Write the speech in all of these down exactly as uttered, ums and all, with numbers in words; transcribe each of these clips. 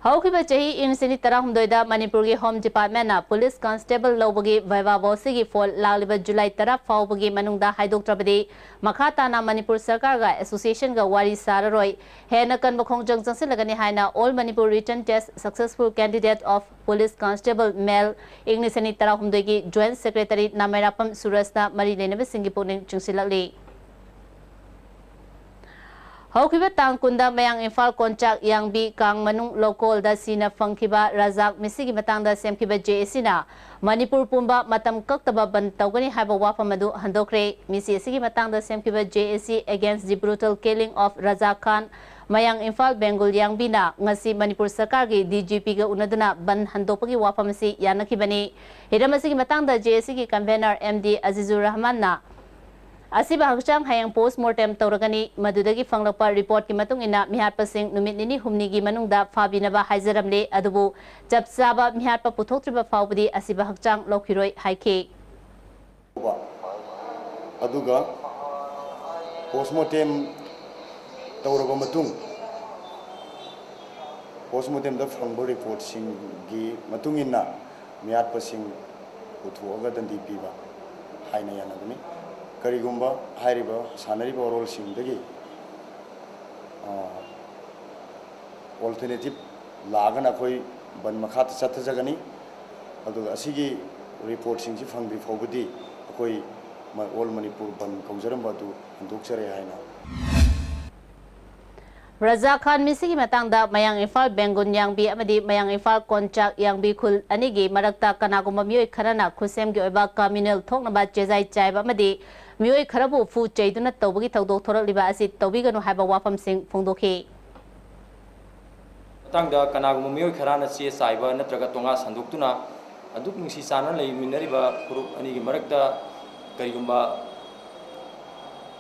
ꯍꯧꯈꯤꯕ ꯆꯍꯤ ꯏꯪ ꯂꯤꯁꯤꯡ ꯑꯅꯤ ꯇꯔꯥꯍꯨꯝꯗꯣꯏꯗ ꯃꯅꯤꯄꯨꯔꯒꯤ Home Department ꯅ police constable ꯂꯧꯕꯒꯤ viva voce ꯀꯤ ꯐꯣꯜ ꯂꯥꯛꯂꯤꯕ ꯖꯨꯂꯥꯏ ꯇꯔꯥ ꯐꯥꯎꯕꯒꯤ ꯃꯅꯨꯡꯗ ꯍꯥꯏꯗꯣꯛꯇ꯭ꯔꯕꯗꯤ ꯃꯈꯥ ꯇꯥꯅ ꯃꯅꯤꯄꯨꯔ ꯁꯔꯀꯥꯔꯒ association ꯒ ꯋꯥꯔꯤ ꯁꯥꯔꯔꯣꯏ, ꯍꯦꯟꯅ ꯀꯟꯕ ꯈꯣꯡꯖꯪ ꯆꯪꯁꯤꯜꯂꯒꯅꯤ ꯍꯥꯏꯅ All Manipur Written Test Successful Candidate of Police Constable Male ꯏꯪ ꯂꯤꯁꯤꯡ ꯑꯅꯤ ꯇꯔꯥꯍꯨꯝꯗꯣꯏꯒꯤ Joint Secretary ꯅꯥꯃꯩꯔꯥꯄꯝ ꯁꯨꯔꯖꯅ ꯃꯔꯤ ꯂꯩꯅꯕꯁꯤꯡꯒꯤ ꯄꯨꯛꯅꯤꯡ ꯆꯤꯡꯁꯤꯜꯂꯛꯂꯤ꯫ ꯍꯧꯈꯤꯕ ꯇꯥꯡ ꯀꯨꯟꯗ ꯃꯌꯥꯡ ꯏꯝꯐꯥꯜ ꯀꯣꯟꯆꯥꯛ ꯌꯥꯡꯕꯤ ꯀꯥꯡ ꯃꯅꯨꯡ ꯂꯧꯀꯣꯜꯗ ꯁꯤꯅ ꯐꯪꯈꯤꯕ ꯔꯖꯥꯛ ꯃꯤꯁꯤꯒꯤ ꯃꯇꯥꯡꯗ ꯁꯦꯝꯈꯤꯕ J A C ꯅ ꯃꯅꯤꯄꯨꯔ ꯄꯨꯝꯕ ꯃꯇꯝ ꯀꯛꯇꯕ ꯕꯟ ꯇꯧꯒꯅꯤ ꯍꯥꯏꯕ ꯋꯥꯐꯝ ꯑꯗꯨ ꯍꯟꯗꯣꯛꯈ꯭ꯔꯦ꯫ ꯃꯤꯁꯤ ꯑꯁꯤꯒꯤ ꯃꯇꯥꯡꯗ ꯁꯦꯝꯈꯤꯕ J A C Against the Brutal Killing of Raza Khan, ꯃꯌꯥꯡ ꯏꯝꯐꯥꯜ ꯕꯦꯡꯒꯨꯜ ꯌꯥꯡꯕꯤꯅ ꯉꯁꯤ ꯃꯅꯤꯄꯨꯔ ꯁꯔꯀꯥꯔꯒꯤ D G P ꯒ ꯎꯅꯗꯨꯅ ꯕꯟ ꯍꯟꯗꯣꯛꯄꯒꯤ ꯋꯥꯐꯝ ꯑꯁꯤ ꯌꯥꯅꯈꯤꯕꯅꯤ꯫ ꯍꯤꯔꯝ ꯑꯁꯤꯒꯤ ꯃꯇꯥꯡꯗ J A C ꯒꯤ convener M D ꯑꯖꯤꯖꯨꯔ ꯔꯍꯃꯥꯟꯅ ꯑꯁꯤꯕ ꯍꯛꯆꯥꯡ ꯍꯌꯦꯡ post mortem ꯇꯧꯔꯒꯅꯤ꯫ ꯃꯗꯨꯗꯒꯤ ꯐꯪꯂꯛꯄ report ꯀꯤ ꯃꯇꯨꯡ ꯏꯟꯅ ꯃꯤꯍꯥꯠꯄꯁꯤꯡ ꯅꯨꯃꯤꯠ ꯅꯤꯅꯤ ꯍꯨꯝꯅꯤꯒꯤ ꯃꯅꯨꯡꯗ ꯐꯥꯕꯤꯅꯕ ꯍꯥꯏꯖꯔꯝꯂꯦ꯫ ꯑꯗꯨꯕꯨ ꯆꯞ ꯆꯥꯕ ꯃꯤꯍꯥꯠꯄ ꯄꯨꯊꯣꯛꯇ꯭ꯔꯤꯕ ꯐꯥꯎꯕꯗꯤ ꯑꯁꯤꯕ ꯍꯛꯆꯥꯡ ꯂꯧꯈꯤꯔꯣꯏ ꯍꯥꯏꯈꯤ꯫ ꯑꯗꯨꯒ post mortem ꯇꯧꯔꯕ ꯃꯇꯨꯡ, post mortem ꯗ ꯐꯪꯕ report ꯁꯤꯡꯒꯤ ꯃꯇꯨꯡ ꯏꯟꯅ ꯃꯤꯍꯥꯠꯄꯁꯤꯡ ꯄꯨꯊꯣꯛꯑꯒ ꯗꯟꯗꯤ ꯄꯤꯕ ꯍꯥꯏꯅ ꯌꯥꯅꯕꯅꯤ꯫ ꯀꯔꯤꯒꯨꯝꯕ ꯍꯥꯏꯔꯤꯕ ꯁꯥꯟꯅꯔꯤꯕ ꯋꯥꯔꯣꯜꯁꯤꯡꯗꯒꯤ, ꯑ, alternative ꯂꯥꯛꯑꯒꯅ ꯑꯩꯈꯣꯏ ꯕꯟ ꯃꯈꯥꯗ ꯆꯠꯊꯖꯒꯅꯤ꯫ ꯑꯗꯨꯒ ꯑꯁꯤꯒꯤ report ꯁꯤꯡꯁꯤ ꯐꯪꯗ꯭ꯔꯤ ꯐꯥꯎꯕꯗꯤ ꯑꯩꯈꯣꯏ ꯃ-, All Manipur ꯕꯟ ꯀꯧꯖꯔꯝꯕ ꯑꯗꯨ ꯍꯟꯗꯣꯛꯆꯔꯦ ꯍꯥꯏꯅ꯫ ꯔꯖꯥ ꯈꯥꯟ ꯃꯤꯁꯤꯒꯤ ꯃꯇꯥꯡꯗ ꯃꯌꯥꯡ ꯏꯝꯐꯥꯜ ꯕꯦꯡꯒꯨꯟ ꯌꯥꯡꯕꯤ ꯑꯃꯗꯤ ꯃꯌꯥꯡ ꯏꯝꯐꯥꯜ ꯀꯣꯟꯆꯥꯛ ꯌꯥꯡꯕꯤ ꯈꯨꯜ ꯑꯅꯤꯒꯤ ꯃꯔꯛꯇ ꯀꯅꯥꯒꯨꯝꯕ ꯃꯤꯑꯣꯏ ꯈꯔꯅ ꯈꯨꯠꯁꯦꯝꯒꯤ ꯑꯣꯏꯕ communal ꯊꯣꯛꯅꯕ ꯆꯦꯖꯥꯏ ꯆꯥꯏꯕ ꯑꯃꯗꯤ ꯃꯤꯑꯣꯏ ꯈꯔꯕꯨ ꯐꯨ ꯆꯩꯗꯨꯅ ꯇꯧꯕꯒꯤ ꯊꯧꯗꯣꯛ ꯊꯣꯔꯛꯂꯤꯕ ꯑꯁꯤ ꯇꯧꯕꯤꯒꯅꯨ ꯍꯥꯏꯕ ꯋꯥꯐꯝꯁꯤꯡ ꯐꯣꯡꯗꯣꯛꯈꯤ꯫ ꯃꯇꯥꯡꯗ ꯀꯅꯥꯒꯨꯝꯕ ꯃꯤꯑꯣꯏ ꯈꯔꯅ ꯆꯦ ꯆꯥꯏꯕ ꯅꯠꯇ꯭ꯔꯒ ꯇꯣꯉꯥ ꯁꯟꯗꯣꯛꯇꯨꯅ ꯑꯗꯨꯛ ꯅꯨꯡꯁꯤ ꯆꯥꯟꯅꯅ ꯂꯩꯃꯤꯟꯅꯔꯤꯕ ꯐꯨꯔꯨꯞ ꯑꯅꯤꯒꯤ ꯃꯔꯛꯇ ꯀꯔꯤꯒꯨꯝꯕ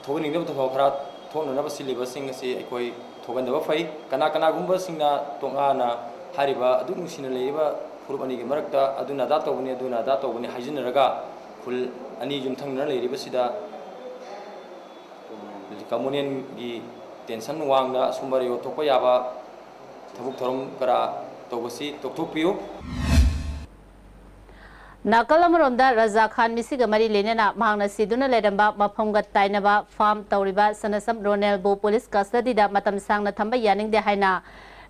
ꯊꯣꯛꯍꯟꯅꯤꯡꯗꯕ ꯊꯧꯗꯣꯛ ꯈꯔ ꯊꯣꯛꯅꯅꯕ ꯁꯤꯜꯂꯤꯕꯁꯤꯡ ꯑꯁꯤ ꯑꯩꯈꯣꯏ ꯊꯣꯛꯍꯟꯗꯕ ꯐꯩ꯫ ꯀꯅꯥ ꯀꯅꯥꯒꯨꯝꯕꯁꯤꯡꯅ ꯇꯣꯉꯥꯟꯅ ꯍꯥꯏꯔꯤꯕ ꯑꯗꯨꯛ ꯅꯨꯡꯁꯤꯅ ꯂꯩꯔꯤꯕ ꯐꯨꯔꯨꯞ ꯑꯅꯤꯒꯤ ꯃꯔꯛꯇ ꯑꯗꯨꯅ ꯑꯗꯥ ꯇꯧꯕꯅꯤ, ꯑꯗꯨꯅ ꯑꯗꯥ ꯇꯧꯕꯅꯤ ꯍꯥꯏꯖꯤꯟꯅꯔꯒ ꯈꯨꯜ ꯑꯅꯤ ꯌꯨꯝꯊꯪꯅꯅ ꯂꯩꯔꯤꯕꯁꯤꯗ communal ꯒꯤ tension ꯋꯥꯡꯅ ꯑꯁꯨꯝꯕ ꯔꯦꯌꯣ ꯊꯣꯛꯄ ꯌꯥꯕ ꯊꯕꯛ ꯊꯧꯔꯝ ꯀꯔꯥ ꯇꯧꯕꯁꯤ ꯇꯣꯛꯊꯣꯛꯄꯤꯌꯨ꯫ ꯅꯥꯀꯜ ꯑꯃꯔꯣꯝꯗ ꯔꯖꯥ ꯈꯥꯟ ꯃꯤꯁꯤꯒ ꯃꯔꯤ ꯂꯩꯅꯅ ꯃꯍꯥꯛꯅ ꯁꯤꯗꯨꯅ ꯂꯩꯔꯝꯕ ꯃꯐꯝꯒ ꯇꯥꯏꯅꯕ ꯐꯥꯔꯝ ꯇꯧꯔꯤꯕ ꯁꯅꯁꯝ ꯔꯣꯅꯦꯜꯕꯨ ꯄꯨꯂꯤꯁ ꯀꯁꯇꯗꯤꯗ ꯃꯇꯝ ꯁꯥꯡꯅ ꯊꯝꯕ ꯌꯥꯅꯤꯡꯗꯦ ꯍꯥꯏꯅ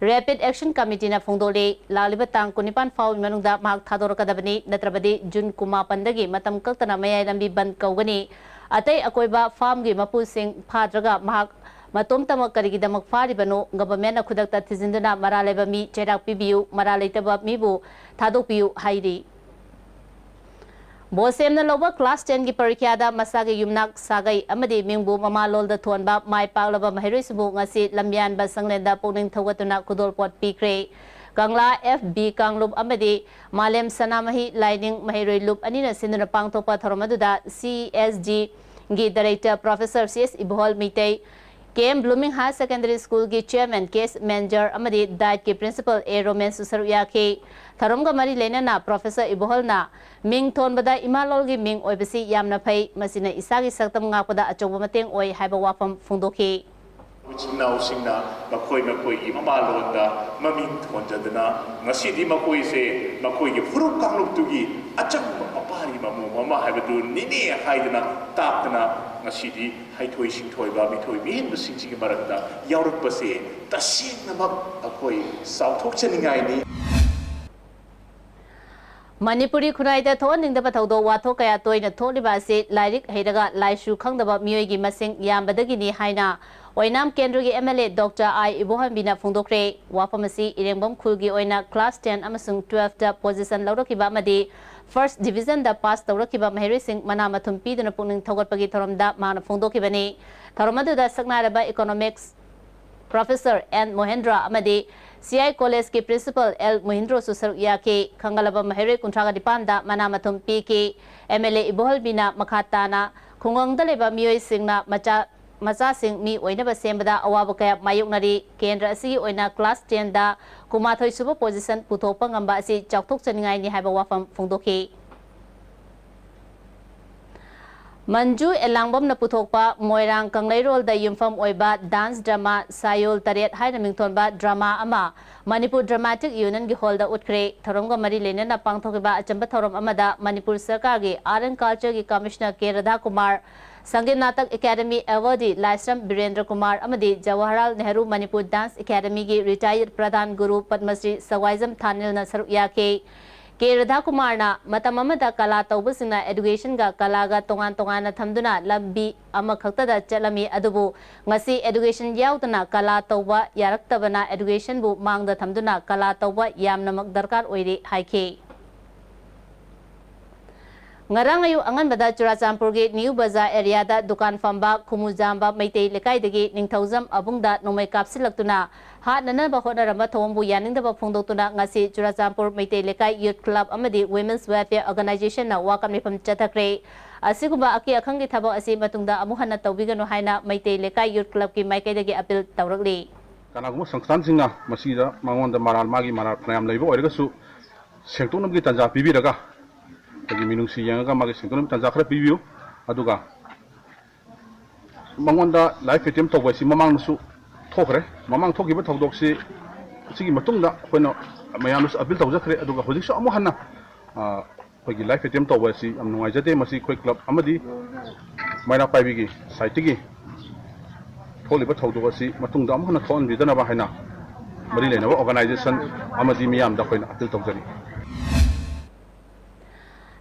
ꯔꯦꯄꯤꯗ ꯑꯦꯛꯁꯟ ꯀꯃꯤꯇꯤꯅ ꯐꯣꯡꯗꯣꯛꯂꯤ꯫ ꯂꯥꯛꯂꯤꯕ ꯇꯥꯡ ꯀꯨꯟꯅꯤꯄꯥꯟ ꯐꯥꯎꯕꯒꯤ ꯃꯅꯨꯡꯗ ꯃꯍꯥꯛ ꯊꯥꯗꯣꯔꯛꯀꯗꯕꯅꯤ, ꯅꯠꯇ꯭ꯔꯕꯗꯤ ꯖꯨꯟ ꯀꯨꯟꯃꯥꯄꯟꯗꯒꯤ ꯃꯇꯝ ꯀꯛꯇꯅ ꯃꯌꯥꯏ ꯂꯝꯕꯤ ꯕꯟꯗ ꯀꯧꯒꯅꯤ꯫ ꯑꯇꯩ ꯑꯀꯣꯏꯕ ꯐꯥꯔꯝꯒꯤ ꯃꯄꯨꯁꯤꯡ ꯐꯥꯗ꯭ꯔꯒ ꯃꯍꯥꯛ ꯃꯇꯣꯝꯇꯃꯛ ꯀꯔꯤꯒꯤꯗꯃꯛ ꯐꯥꯔꯤꯕꯅꯣ? ꯒꯚꯔꯟꯃꯦꯟꯠꯅ ꯈꯨꯗꯛꯇ ꯊꯤꯖꯤꯟꯗꯨꯅ ꯃꯔꯥꯜ ꯂꯩꯕ ꯃꯤ ꯆꯩꯔꯥꯛ ꯄꯤꯕꯤꯌꯨ, ꯃꯔꯥꯜ ꯂꯩꯇꯕ ꯃꯤꯕꯨ ꯊꯥꯗꯣꯛꯄꯤꯌꯨ ꯍꯥꯏꯔꯤ꯫ ꯕꯣꯁꯦꯝꯅ ꯂꯧꯕ ꯀ꯭ꯂꯥꯁ ꯇꯦꯟꯒꯤ ꯄꯔꯤꯈ꯭ꯌꯥꯗ ꯃꯁꯥꯒꯤ ꯌꯨꯝꯅꯥꯛ ꯁꯥꯒꯩ ꯑꯃꯗꯤ ꯃꯤꯡꯕꯨ ꯃꯃꯥꯂꯣꯟꯗ ꯊꯣꯟꯕ ꯃꯥꯏ ꯄꯥꯛꯂꯕ ꯃꯍꯩꯔꯣꯏꯁꯤꯡꯕꯨ ꯉꯁꯤ ꯂꯝꯌꯥꯟꯕ ꯁꯪꯂꯦꯟꯗ ꯄꯨꯛꯅꯤꯡ ꯊꯧꯒꯠꯇꯨꯅ ꯈꯨꯗꯣꯜꯄꯣꯠ ꯄꯤꯈ꯭ꯔꯦ꯫ ꯀꯪꯂꯥ ꯑꯦꯐ ꯕꯤ ꯀꯥꯡꯂꯨꯞ ꯑꯃꯗꯤ ꯃꯥꯂꯦꯝ ꯁꯅꯥꯃꯍꯤ ꯂꯥꯏꯅꯤꯡ ꯃꯍꯩꯔꯣꯏ ꯂꯨꯞ ꯑꯅꯤꯅ ꯁꯤꯟꯗꯨꯅ ꯄꯥꯡꯊꯣꯛꯄ ꯊꯧꯔꯝ ꯑꯗꯨꯗ ꯁꯤ ꯏ ꯑꯦꯁ ꯖꯤꯒꯤ director professor C S Ibohal Meitei, K M blooming higher secondary ꯁ꯭ꯀꯨꯜꯒꯤ ꯆꯤꯌꯔꯃꯦꯟ ꯀꯦ ꯑꯦꯁ ꯃꯦꯟꯖꯔ ꯑꯃꯗꯤ ꯗꯥꯏꯠꯀꯤ ꯄ꯭ꯔꯤꯟꯁꯤꯄꯜ ꯑꯦ ꯔꯣꯃꯦꯟꯁꯨ ꯁꯔꯨꯛ ꯌꯥꯈꯤ꯫ ꯊꯧꯔꯝꯒ ꯃꯔꯤ ꯂꯩꯅꯅ ꯄ꯭ꯔꯣꯐꯦꯁꯔ ꯏꯕꯣꯍꯜꯅ ꯃꯤꯡ ꯊꯣꯟꯕꯗ ꯏꯃꯥ ꯂꯣꯜꯒꯤ ꯃꯤꯡ ꯑꯣꯏꯕꯁꯤ ꯌꯥꯝꯅ ꯐꯩ, ꯃꯁꯤꯅ ꯏꯁꯥꯒꯤ ꯁꯛꯇꯝ ꯉꯥꯛꯄꯗ ꯑꯆꯧꯕ ꯃꯇꯦꯡ ꯑꯣꯏ ꯍꯥꯏꯕ ꯋꯥꯐꯝ ꯐꯣꯡꯗꯣꯛꯈꯤ꯫ ꯏꯆꯤꯟ ꯏꯅꯥꯎꯁꯤꯡꯅ ꯃꯈꯣꯏ ꯃꯈꯣꯏꯒꯤ ꯃꯃꯥꯂꯣꯟꯗ ꯃꯃꯤꯡ ꯊꯣꯟꯖꯗꯨꯅ ꯉꯁꯤꯗꯤ ꯃꯈꯣꯏꯁꯦ ꯃꯈꯣꯏꯒꯤ ꯐꯨꯔꯨꯞ ꯀꯥꯡꯂꯨꯞꯇꯨꯒꯤ ꯑꯆꯝꯕ ꯃꯄꯥꯔꯤ ꯃꯃꯣꯝ ꯑꯃ ꯍꯥꯏꯕꯗꯨꯅꯤꯅꯦ ꯍꯥꯏꯗꯅ ꯇꯥꯛꯇꯅ ꯉꯁꯤꯗꯤ ꯍꯩꯊꯣꯏ ꯁꯤꯡꯊꯣꯏꯕ ꯃꯤꯊꯣꯏ ꯃꯤꯍꯦꯟꯕꯁꯤꯡꯁꯤꯒꯤ ꯃꯔꯛꯇ ꯌꯥꯎꯔꯛꯄꯁꯦ ꯇꯁꯦꯡꯅꯃꯛ ꯑꯩꯈꯣꯏ ꯆꯥꯎꯊꯣꯛꯆꯅꯤꯡꯉꯥꯏꯅꯤ꯫ ꯃꯅꯤꯄꯨꯔꯤ ꯈꯨꯟꯅꯥꯏꯗ ꯊꯣꯛꯍꯟꯅꯤꯡꯗꯕ ꯊꯧꯗꯣꯛ ꯋꯥꯊꯣꯛ ꯀꯌꯥ ꯇꯣꯏꯅ ꯊꯣꯛꯂꯤꯕ ꯑꯁꯤ ꯂꯥꯏꯔꯤꯛ ꯍꯩꯔꯒ ꯂꯥꯏꯁꯨ ꯈꯪꯗꯕ ꯃꯤꯑꯣꯏꯒꯤ ꯃꯁꯤꯡ ꯌꯥꯝꯕꯗꯒꯤꯅꯤ ꯍꯥꯏꯅ ꯑꯣꯏꯅꯥꯝ ꯀꯦꯟꯗ꯭ꯔꯒꯤ ꯑꯦꯝ ꯑꯦꯜ ꯑꯦ ꯗꯣꯛꯇꯔ ꯑꯥꯏ ꯏꯕꯣꯍꯟꯕꯤꯅ ꯐꯣꯡꯗꯣꯛꯈ꯭ꯔꯦ꯫ ꯋꯥꯐꯝ ꯑꯁꯤ ꯏꯔꯦꯡꯕꯝ ꯈꯨꯜꯒꯤ ꯑꯣꯏꯅ ꯀ꯭ꯂꯥꯁ ꯇꯦꯟ ꯑꯃꯁꯨꯡ ꯇꯨꯋꯦꯜꯐꯇ ꯄꯣꯖꯤꯁꯟ ꯂꯧꯔꯛꯈꯤꯕ ꯑꯃꯗꯤ ꯐꯥꯔꯁ ꯗꯤꯚꯤꯖꯟꯗ ꯄꯥꯁ ꯇꯧꯔꯛꯈꯤꯕ ꯃꯍꯩꯔꯣꯏꯁꯤꯡ ꯃꯅꯥ ꯃꯊꯨꯝ ꯄꯤꯗꯨꯅ ꯄꯨꯛꯅꯤꯡ ꯊꯧꯒꯠꯄꯒꯤ ꯊꯧꯔꯝꯗ ꯃꯍꯥꯛꯅ ꯐꯣꯡꯗꯣꯛꯈꯤꯕꯅꯤ꯫ ꯊꯧꯔꯝ ꯑꯗꯨꯗ ꯁꯛꯅꯥꯏꯔꯕ ꯏꯀꯣꯅꯣꯃꯤꯛꯁ ꯄ꯭ꯔꯣꯐꯦꯁꯔ ꯑꯦꯟ ꯃꯣꯍꯦꯟꯗ꯭ꯔ ꯑꯃꯗꯤ ꯁꯤ ꯑꯥꯏ ꯀꯣꯂꯦꯖꯀꯤ ꯄ꯭ꯔꯤꯟꯁꯤꯄꯜ ꯑꯦꯜ ꯃꯣꯍꯤꯟꯗ꯭ꯔꯣꯁꯨ ꯁꯔꯨꯛ ꯌꯥꯈꯤ꯫ ꯈꯪꯒꯠꯂꯕ ꯃꯍꯩꯔꯣꯏ ꯀꯨꯟꯊ꯭ꯔꯥꯒ ꯅꯤꯄꯥꯟꯗ ꯃꯅꯥ ꯃꯊꯨꯝ ꯄꯤꯈꯤ꯫ ꯑꯦꯝ ꯑꯦꯜ ꯑꯦ ꯏꯕꯣꯍꯜꯕꯤꯅ ꯃꯈꯥ ꯇꯥꯅ ꯈꯨꯡꯒꯪꯗ ꯂꯩꯕ ꯃꯤꯑꯣꯏꯁꯤꯡꯅ ꯃꯆꯥ ꯃꯆꯥꯁꯤꯡ ꯃꯤ ꯑꯣꯏꯅꯕ ꯁꯦꯝꯕꯗ ꯑꯋꯥꯕ ꯀꯌꯥ ꯃꯥꯌꯣꯛꯅꯔꯤ꯫ ꯀꯦꯟꯗ꯭ꯔ ꯑꯁꯤꯒꯤ ꯑꯣꯏꯅ ꯀ꯭ꯂꯥꯁ ꯇꯦꯟꯗ ꯀꯨꯟꯃꯥꯊꯣꯏ ꯁꯨꯕ ꯄꯣꯖꯤꯁꯟ ꯄꯨꯊꯣꯛꯄ ꯉꯝꯕ ꯑꯁꯤ ꯆꯥꯎꯊꯣꯛꯆꯅꯤꯡꯉꯥꯏꯅꯤ ꯍꯥꯏꯕ ꯋꯥꯐꯝ ꯐꯣꯡꯗꯣꯛꯈꯤ꯫ ꯃꯟꯖꯨ ꯑꯦꯂꯥꯡꯕꯝꯅ ꯄꯨꯊꯣꯛꯄ ꯃꯣꯏꯔꯥꯡ ꯀꯪꯂꯩꯔꯣꯜꯗ ꯌꯨꯝꯐꯝ ꯑꯣꯏꯕ dance drama ꯁꯥꯌꯣꯜ ꯇꯔꯦꯠ ꯍꯥꯏꯅ ꯃꯤꯡꯊꯣꯟꯕ drama ꯑꯃ ꯃꯅꯤꯄꯨꯔ Dramatic Unionꯒꯤ ꯍꯣꯜꯗ ꯎꯠꯈ꯭ꯔꯦ꯫ ꯊꯧꯔꯝꯒ ꯃꯔꯤ ꯂꯩꯅꯅ ꯄꯥꯡꯊꯣꯛꯈꯤꯕ ꯑꯆꯝꯕ ꯊꯧꯔꯝ ꯑꯃꯗ ꯃꯅꯤꯄꯨꯔ ꯁꯔꯀꯥꯔꯒꯤ Art and Cultureꯒꯤ Commissioner K Radhakumar, Sangeet Natak Akademi awardee Laishram Birendra Kumar ꯑꯃꯗꯤ ꯖꯋꯥꯍꯔꯂꯥꯜ ꯅꯦꯍꯔꯨ ꯃꯅꯤꯄꯨꯔ dance academyꯒꯤ retired ꯄ꯭ꯔꯙꯥꯟ ꯒꯨꯔꯨ ꯄꯗꯃꯁ꯭ꯔꯤ ꯁꯋꯥꯏꯖꯝ ꯊꯥꯅꯤꯜꯅ ꯁꯔꯨꯛ ꯌꯥꯈꯤ꯫ ꯀꯦ ꯔꯥꯙꯥꯀꯨꯃꯥꯔꯅ ꯃꯇꯝ ꯑꯃꯗ ꯀꯂꯥ ꯇꯧꯕꯁꯤꯡꯅ educationꯒ ꯀꯂꯥꯒ ꯇꯣꯉꯥꯟ ꯇꯣꯉꯥꯟꯅ ꯊꯝꯗꯨꯅ ꯂꯝꯕꯤ ꯑꯃꯈꯛꯇꯗ ꯆꯠꯂꯝꯃꯤ, ꯑꯗꯨꯕꯨ ꯉꯁꯤ education ꯌꯥꯎꯗꯅ ꯀꯂꯥ ꯇꯧꯕ ꯌꯥꯔꯛꯇꯕꯅ educationꯕꯨ ꯃꯥꯡꯗ ꯊꯝꯗꯨꯅ ꯀꯂꯥ ꯇꯧꯕ ꯌꯥꯝꯅꯃꯛ ꯗꯔꯀꯥꯔ ꯑꯣꯏꯔꯤ ꯍꯥꯏꯈꯤ꯫ ꯉꯔꯥꯡ ꯑꯌꯨꯛ ꯑꯉꯟꯕꯗ ꯆꯨꯔꯥꯆꯥꯟꯄꯨꯔꯒꯤ ꯅ꯭ꯌꯨ ꯕꯖꯥꯔ areaꯗ ꯗꯨꯀꯥꯟ ꯐꯝꯕ ꯈꯨꯃꯨꯖꯥꯝꯕ ꯃꯩꯇꯩ ꯂꯩꯀꯥꯏꯗꯒꯤ ꯅꯤꯡꯊꯧꯖꯝ ꯑꯕꯨꯡꯗ ꯅꯣꯡꯃꯩ ꯀꯥꯞꯁꯤꯜꯂꯛꯇꯨꯅ ꯍꯥꯠꯅꯅꯕ ꯍꯣꯠꯅꯔꯝꯕ ꯊꯧꯑꯣꯡꯕꯨ ꯌꯥꯅꯤꯡꯗꯕ ꯐꯣꯡꯗꯣꯛꯇꯨꯅ ꯉꯁꯤ ꯆꯨꯔꯥꯆꯥꯟꯄꯨꯔ ꯃꯩꯇꯩ ꯂꯩꯀꯥꯏ Youth Club ꯑꯃꯗꯤ Women's Welfare Organizationꯅ ꯋꯥꯀꯠ ꯃꯤꯐꯝ ꯆꯠꯊꯈ꯭ꯔꯦ꯫ ꯑꯁꯤꯒꯨꯝꯕ ꯑꯀꯤ ꯑꯈꯪꯒꯤ ꯊꯕꯛ ꯑꯁꯤ ꯃꯇꯨꯡꯗ ꯑꯃꯨꯛ ꯍꯟꯅ ꯇꯧꯕꯤꯒꯅꯨ ꯍꯥꯏꯅ ꯃꯩꯇꯩ ꯂꯩꯀꯥꯏ Youth Clubꯀꯤ ꯃꯥꯏꯀꯩꯗꯒꯤ appeal ꯇꯧꯔꯛꯂꯤ꯫ ꯀꯅꯥꯒꯨꯝꯕ ꯁꯪꯁꯊꯥꯟꯁꯤꯡꯅ ꯃꯁꯤꯗ ꯃꯉꯣꯟꯗ ꯃꯔꯥꯜ, ꯃꯥꯒꯤ ꯃꯔꯥꯜ ꯐꯅꯌꯥꯝ ꯂꯩꯕ ꯑꯣꯏꯔꯒꯁꯨ, ꯁꯦꯡꯗꯣꯛꯅꯕꯒꯤ ꯇꯥꯟꯖꯥ ꯄꯤꯕꯤꯔꯒ, ꯑꯩꯈꯣꯏꯒꯤ ꯃꯤꯅꯨꯡꯁꯤ ꯌꯦꯡꯉꯒ ꯃꯥꯒꯤ ꯁꯦꯡꯗꯣꯛꯅꯕꯒꯤ ꯇꯥꯟꯖꯥ ꯈꯔ ꯄꯤꯕꯤꯌꯨ꯫ ꯑꯗꯨꯒ ꯃꯉꯣꯟꯗ life attempt ꯇꯧꯕ ꯍꯥꯏꯁꯤ ꯃꯃꯥꯡꯗꯁꯨ ꯊꯣꯛꯈ꯭ꯔꯦ꯫ ꯃꯃꯥꯡ ꯊꯣꯛꯈꯤꯕ ꯊꯧꯗꯣꯛꯁꯤ, ꯁꯤꯒꯤ ꯃꯇꯨꯡꯗ ꯑꯩꯈꯣꯏꯅ ꯃꯌꯥꯝꯗꯁꯨ appeal ꯇꯧꯖꯈ꯭ꯔꯦ꯫ ꯑꯗꯨꯒ ꯍꯧꯖꯤꯛꯁꯨ ꯑꯃꯨꯛ ꯍꯟꯅ, ꯑ, ꯑꯩꯈꯣꯏꯒꯤ life attempt ꯇꯧꯕ ꯑꯁꯤ ꯌꯥꯝ ꯅꯨꯡꯉꯥꯏꯖꯗꯦ꯫ ꯃꯁꯤ ꯑꯩꯈꯣꯏ club ꯑꯃꯗꯤ ꯃꯩꯔꯥ ꯄꯥꯏꯕꯤꯒꯤ sideꯇꯒꯤ ꯊꯣꯛꯂꯤꯕ ꯊꯧꯗꯣꯛ ꯑꯁꯤ ꯃꯇꯨꯡꯗ ꯑꯃꯨꯛ ꯍꯟꯅ ꯊꯣꯛꯍꯟꯕꯤꯗꯅꯕ ꯍꯥꯏꯅ ꯃꯔꯤ ꯂꯩꯅꯕ organization ꯑꯃꯗꯤ ꯃꯤꯌꯥꯝꯗ ꯑꯩꯈꯣꯏꯅ appeal ꯇꯧꯖꯔꯤ꯫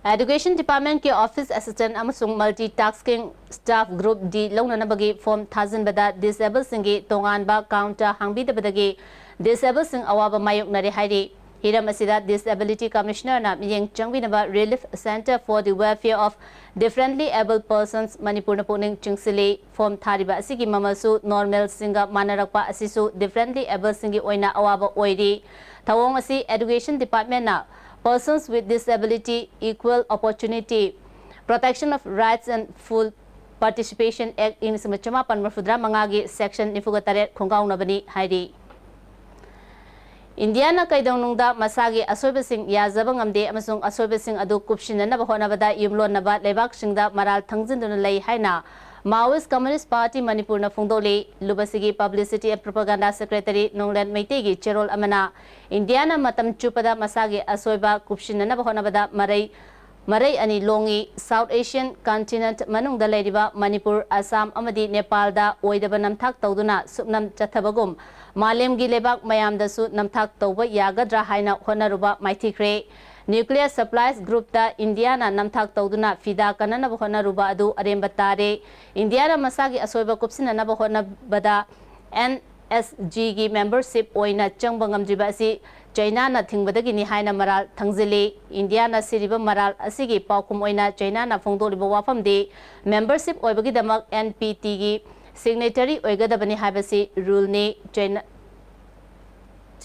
Education Departmentꯀꯤ office assistant ꯑꯃꯁꯨꯡ multitasking staff group D ꯂꯧꯅꯅꯕꯒꯤ form ꯊꯥꯖꯤꯟꯕꯗ disabledꯁꯤꯡꯒꯤ ꯇꯣꯉꯥꯟꯕ counter ꯍꯥꯡꯕꯤꯗꯕꯗꯒꯤ disabledꯁꯤꯡ ꯑꯋꯥꯕ ꯃꯥꯌꯣꯛꯅꯔꯦ ꯍꯥꯏꯔꯤ꯫ ꯍꯤꯔꯝ ꯑꯁꯤꯗ Disability Commissionerꯅ ꯃꯤꯠꯌꯦꯡ ꯆꯪꯕꯤꯅꯕ Relief Centre for the Welfare of Differently Abled Persons ꯃꯅꯤꯄꯨꯔꯅ ꯄꯨꯛꯅꯤꯡ ꯆꯤꯡꯁꯤꯜꯂꯤ꯫ Form ꯊꯥꯔꯤꯕ ꯑꯁꯤꯒꯤ ꯃꯃꯜꯁꯨ normalꯁꯤꯡꯒ ꯃꯥꯟꯅꯔꯛꯄ ꯑꯁꯤꯁꯨ differently abledꯁꯤꯡꯒꯤ ꯑꯣꯏꯅ ꯑꯋꯥꯕ ꯑꯣꯏꯔꯤ꯫ ꯊꯧꯑꯣꯡ ꯑꯁꯤ Education Departmentꯅ Persons with Disability, Equal Opportunity, Protection of Rights and Full Participation Act ꯏꯪ ꯂꯤꯁꯤꯡ ꯑꯃ ꯆꯃꯥꯄꯟ ꯃꯔꯤꯐꯨꯇꯔꯥ ꯃꯉꯥꯒꯤ section ꯅꯤꯐꯨꯒ ꯇꯔꯦꯠ ꯈꯣꯡꯒꯥꯎꯅꯕꯅꯤ ꯍꯥꯏꯔꯤ꯫ ꯏꯟꯗꯤꯌꯥꯅ ꯀꯩꯗꯧꯅꯨꯡꯗ ꯃꯁꯥꯒꯤ ꯑꯁꯣꯏꯕꯁꯤꯡ ꯌꯥꯖꯕ ꯉꯝꯗꯦ ꯑꯃꯁꯨꯡ ꯑꯁꯣꯏꯕꯁꯤꯡ ꯑꯗꯨ ꯀꯨꯞꯁꯤꯟꯅꯅꯕ ꯍꯣꯠꯅꯕꯗ ꯌꯨꯝꯂꯣꯟꯅꯕ ꯂꯩꯕꯥꯛꯁꯤꯡꯗ ꯃꯔꯥꯜ ꯊꯪꯖꯤꯟꯗꯨꯅ ꯂꯩ ꯍꯥꯏꯅ Maoist Communist Party ꯃꯅꯤꯄꯨꯔꯅ ꯐꯣꯡꯗꯣꯛꯂꯤ꯫ ꯂꯨꯕꯁꯤꯒꯤ Publicity and Propaganda Secretary ꯅꯣꯡꯂꯦꯟ ꯃꯩꯇꯩꯒꯤ ꯆꯦꯔꯣꯜ ꯑꯃꯅ ꯏꯟꯗꯤꯌꯥꯅ ꯃꯇꯝ ꯆꯨꯞꯄꯗ ꯃꯁꯥꯒꯤ ꯑꯁꯣꯏꯕ ꯀꯨꯞꯁꯤꯟꯅꯅꯕ ꯍꯣꯠꯅꯕꯗ ꯃꯔꯩ ꯃꯔꯩ ꯑꯅꯤ ꯂꯣꯡꯉꯤ꯫ South Asian continent ꯃꯅꯨꯡꯗ ꯂꯩꯔꯤꯕ ꯃꯅꯤꯄꯨꯔ, ꯑꯁꯥꯝ ꯑꯃꯗꯤ ꯅꯦꯄꯥꯜꯗ ꯑꯣꯏꯗꯕ ꯅꯝꯊꯥꯛ ꯇꯧꯗꯨꯅ ꯁꯨꯞꯅꯝ ꯆꯠꯊꯕꯒꯨꯝ ꯃꯥꯂꯦꯝꯒꯤ ꯂꯩꯕꯥꯛ ꯃꯌꯥꯝꯗꯁꯨ ꯅꯝꯊꯥꯛ ꯇꯧꯕ ꯌꯥꯒꯗ꯭ꯔꯥ ꯍꯥꯏꯅ ꯍꯣꯠꯅꯔꯨꯕ ꯃꯥꯏꯊꯤꯈ꯭ꯔꯦ꯫ Nuclear supplies group ꯇ ꯏꯟꯗꯤꯌꯥꯅ ꯅꯝꯊꯥꯛ ꯇꯧꯗꯨꯅ ꯐꯤꯗꯥ ꯀꯟꯅꯅꯕ ꯍꯣꯠꯅꯔꯨꯕ ꯑꯗꯨ ꯑꯔꯦꯝꯕ ꯇꯥꯔꯦ꯫ ꯏꯟꯗꯤꯌꯥꯅ ꯃꯁꯥꯒꯤ ꯑꯁꯣꯏꯕ ꯀꯨꯞꯁꯤꯟꯅꯅꯕ ꯍꯣꯠꯅꯕꯗ N S G ꯒꯤ membership ꯑꯣꯏꯅ ꯆꯪꯕ ꯉꯝꯗ꯭ꯔꯤꯕ ꯑꯁꯤ ꯆꯩꯅꯥꯅ ꯊꯤꯡꯕꯗꯒꯤꯅꯤ ꯍꯥꯏꯅ ꯃꯔꯥꯜ ꯊꯪꯖꯤꯜꯂꯤ꯫ ꯏꯟꯗꯤꯌꯥꯅ ꯁꯤꯔꯤꯕ ꯃꯔꯥꯜ ꯑꯁꯤꯒꯤ ꯄꯥꯎꯈꯨꯝ ꯑꯣꯏꯅ ꯆꯩꯅꯥꯅ ꯐꯣꯡꯗꯣꯛꯂꯤꯕ ꯋꯥꯐꯝꯗꯤ membership ꯑꯣꯏꯕꯒꯤꯗꯃꯛ N P T ꯒꯤ signatory ꯑꯣꯏꯒꯗꯕꯅꯤ ꯍꯥꯏꯕꯁꯤ rule ꯅꯤ꯫ ꯆꯩꯅꯥ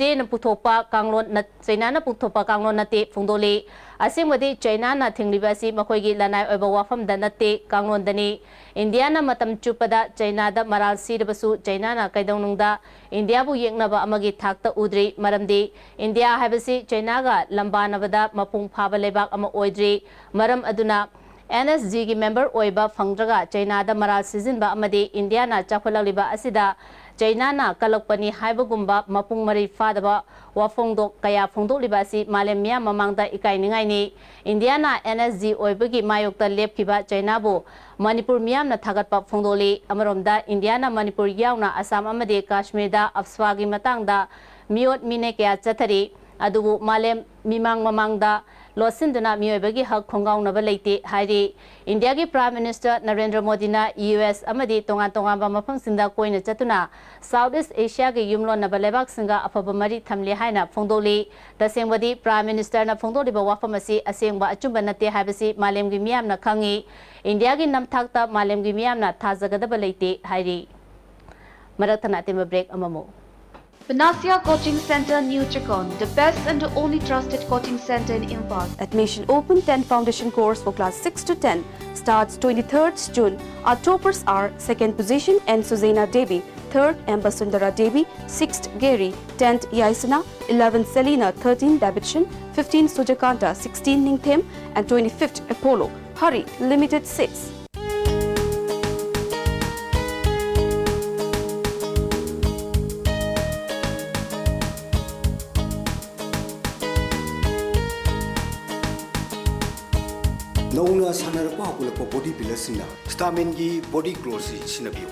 ꯆꯦꯅ ꯄꯨꯊꯣꯛꯄ ꯀꯥꯡꯂꯣꯟ ꯅꯠ-, ꯆꯩꯅꯥꯅ ꯄꯨꯊꯣꯛꯄ ꯀꯥꯡꯂꯣꯟ ꯅꯠꯇꯦ ꯐꯣꯡꯗꯣꯛꯂꯤ꯫ ꯑꯁꯦꯡꯕꯗꯤ ꯆꯩꯅꯥꯅ ꯊꯤꯡꯂꯤꯕ ꯑꯁꯤ ꯃꯈꯣꯏꯒꯤ ꯂꯅꯥꯏ ꯑꯣꯏꯕ ꯋꯥꯐꯝꯗ ꯅꯠꯇꯦ, ꯀꯥꯡꯂꯣꯟꯗꯅꯤ꯫ ꯏꯟꯗꯤꯌꯥꯅ ꯃꯇꯝ ꯆꯨꯞꯄꯗ ꯆꯩꯅꯥꯗ ꯃꯔꯥꯜ ꯁꯤꯔꯕꯁꯨ ꯆꯩꯅꯥꯅ ꯀꯩꯗꯧꯅꯨꯡꯗ ꯏꯟꯗꯤꯌꯥꯕꯨ ꯌꯦꯛꯅꯕ ꯑꯃꯒꯤ ꯊꯥꯛꯇ ꯎꯗ꯭ꯔꯤ꯫ ꯃꯔꯝꯗꯤ ꯏꯟꯗꯤꯌꯥ ꯍꯥꯏꯕꯁꯤ ꯆꯩꯅꯥꯒ ꯂꯝꯕꯥꯅꯕꯗ ꯃꯄꯨꯡ ꯐꯥꯕ ꯂꯩꯕꯥꯛ ꯑꯃ ꯑꯣꯏꯗ꯭ꯔꯤ꯫ ꯃꯔꯝ ꯑꯗꯨꯅ N S G ꯒꯤ member ꯑꯣꯏꯕ ꯐꯪꯗ꯭ꯔꯒ ꯆꯩꯅꯥꯗ ꯃꯔꯥꯜ ꯁꯤꯖꯤꯟꯕ ꯑꯃꯗꯤ ꯏꯟꯗꯤꯌꯥꯅ ꯆꯥꯎꯈꯠꯂꯛꯂꯤꯕ ꯑꯁꯤꯗ ꯆꯩꯅꯥꯅ ꯀꯜꯂꯛꯄꯅꯤ ꯍꯥꯏꯕꯒꯨꯝꯕ ꯃꯄꯨꯡ ꯃꯔꯩ ꯐꯥꯗꯕ ꯋꯥꯐꯣꯡꯗꯣꯛ ꯀꯌꯥ ꯐꯣꯡꯗꯣꯛꯂꯤꯕ ꯑꯁꯤ ꯃꯥꯂꯦꯝ ꯃꯤꯌꯥꯝ ꯃꯃꯥꯡꯗ ꯏꯀꯥꯏꯅꯤꯡꯉꯥꯏꯅꯤ꯫ ꯏꯟꯗꯤꯌꯥꯅ N S G ꯑꯣꯏꯕꯒꯤ ꯃꯥꯌꯣꯛꯇ ꯂꯦꯞꯈꯤꯕ ꯆꯩꯅꯥꯕꯨ ꯃꯅꯤꯄꯨꯔ ꯃꯤꯌꯥꯝꯅ ꯊꯥꯒꯠꯄ ꯐꯣꯡꯗꯣꯛꯂꯤ꯫ ꯑꯃꯔꯣꯝꯗ ꯏꯟꯗꯤꯌꯥꯅ ꯃꯅꯤꯄꯨꯔ ꯌꯥꯎꯅ ꯑꯁꯥꯝ ꯑꯃꯗꯤ ꯀꯥꯁꯃꯤꯔꯗ ꯑꯐꯁ꯭ꯋꯥꯒꯤ ꯃꯇꯥꯡꯗ ꯃꯤꯑꯣꯠ ꯃꯤꯅꯩ ꯀꯌꯥ ꯆꯠꯊꯔꯤ꯫ ꯑꯗꯨꯕꯨ ꯃꯥꯂꯦꯝ ꯃꯤꯃꯥꯡ ꯃꯃꯥꯡꯗ ꯂꯣꯠꯁꯤꯟꯗꯨꯅ ꯃꯤꯑꯣꯏꯕꯒꯤ ꯍꯛ ꯈꯣꯡꯒꯥꯎꯅꯕ ꯂꯩꯇꯦ ꯍꯥꯏꯔꯤ꯫ ꯏꯟꯗꯤꯌꯥꯒꯤ Prime Minister ꯅꯔꯦꯟꯗ꯭ꯔ ꯃꯣꯗꯤꯅ U S ꯑꯃꯗꯤ ꯇꯣꯉꯥꯟ ꯇꯣꯉꯥꯟꯕ ꯃꯐꯝꯁꯤꯡꯗ ꯀꯣꯏꯅ ꯆꯠꯇꯨꯅ South East Asiaꯒꯤ ꯌꯨꯝꯂꯣꯟꯅꯕ ꯂꯩꯕꯥꯛꯁꯤꯡꯒ ꯑꯐꯕ ꯃꯔꯤ ꯊꯝꯂꯦ ꯍꯥꯏꯅ ꯐꯣꯡꯗꯣꯛꯂꯤ꯫ ꯇꯁꯦꯡꯕꯗꯤ Prime Ministerꯅ ꯐꯣꯡꯗꯣꯛꯂꯤꯕ ꯋꯥꯐꯝ ꯑꯁꯤ ꯑꯁꯦꯡꯕ ꯑꯆꯨꯝꯕ ꯅꯠꯇꯦ ꯍꯥꯏꯕꯁꯤ ꯃꯥꯂꯦꯝꯒꯤ ꯃꯤꯌꯥꯝꯅ ꯈꯪꯉꯤ꯫ ꯏꯟꯗꯤꯌꯥꯒꯤ ꯅꯝꯊꯥꯛꯇ ꯃꯥꯂꯦꯝꯒꯤ ꯃꯤꯌꯥꯝꯅ ꯊꯥꯖꯒꯗꯕ ꯂꯩꯇꯦ ꯍꯥꯏꯔꯤ꯫ ꯃꯔꯛ ꯊꯠꯅ ꯑꯇꯦꯟꯕ break ꯑꯃꯃꯨꯛ꯫ Panacea Coaching Center, New Checkon, the best and the only trusted coaching center in Imphal. Admission open. Ten foundation course for class six to ten starts twenty-third June. Our toppers are: second position N Suzaina Devi, third M. Basundara Devi, sixth Geri, tenth Yaisana, eleventh Selina, thirteenth Davidson, fifteenth Sujakanta, sixteenth Ningthem, and twenty-fifth Apollo. Hurry, limited seats. ꯅꯧꯅ ꯁꯥꯟꯅꯔꯛꯄ ꯍꯧꯒꯠꯂꯛꯄ body ꯕꯤꯜꯗꯔꯁꯤꯡꯅ ꯁ꯭ꯇꯥꯃꯤꯟꯒꯤ body ꯒ꯭ꯂꯣꯁꯤ ꯁꯤꯖꯤꯟꯅꯕꯤꯌꯨ꯫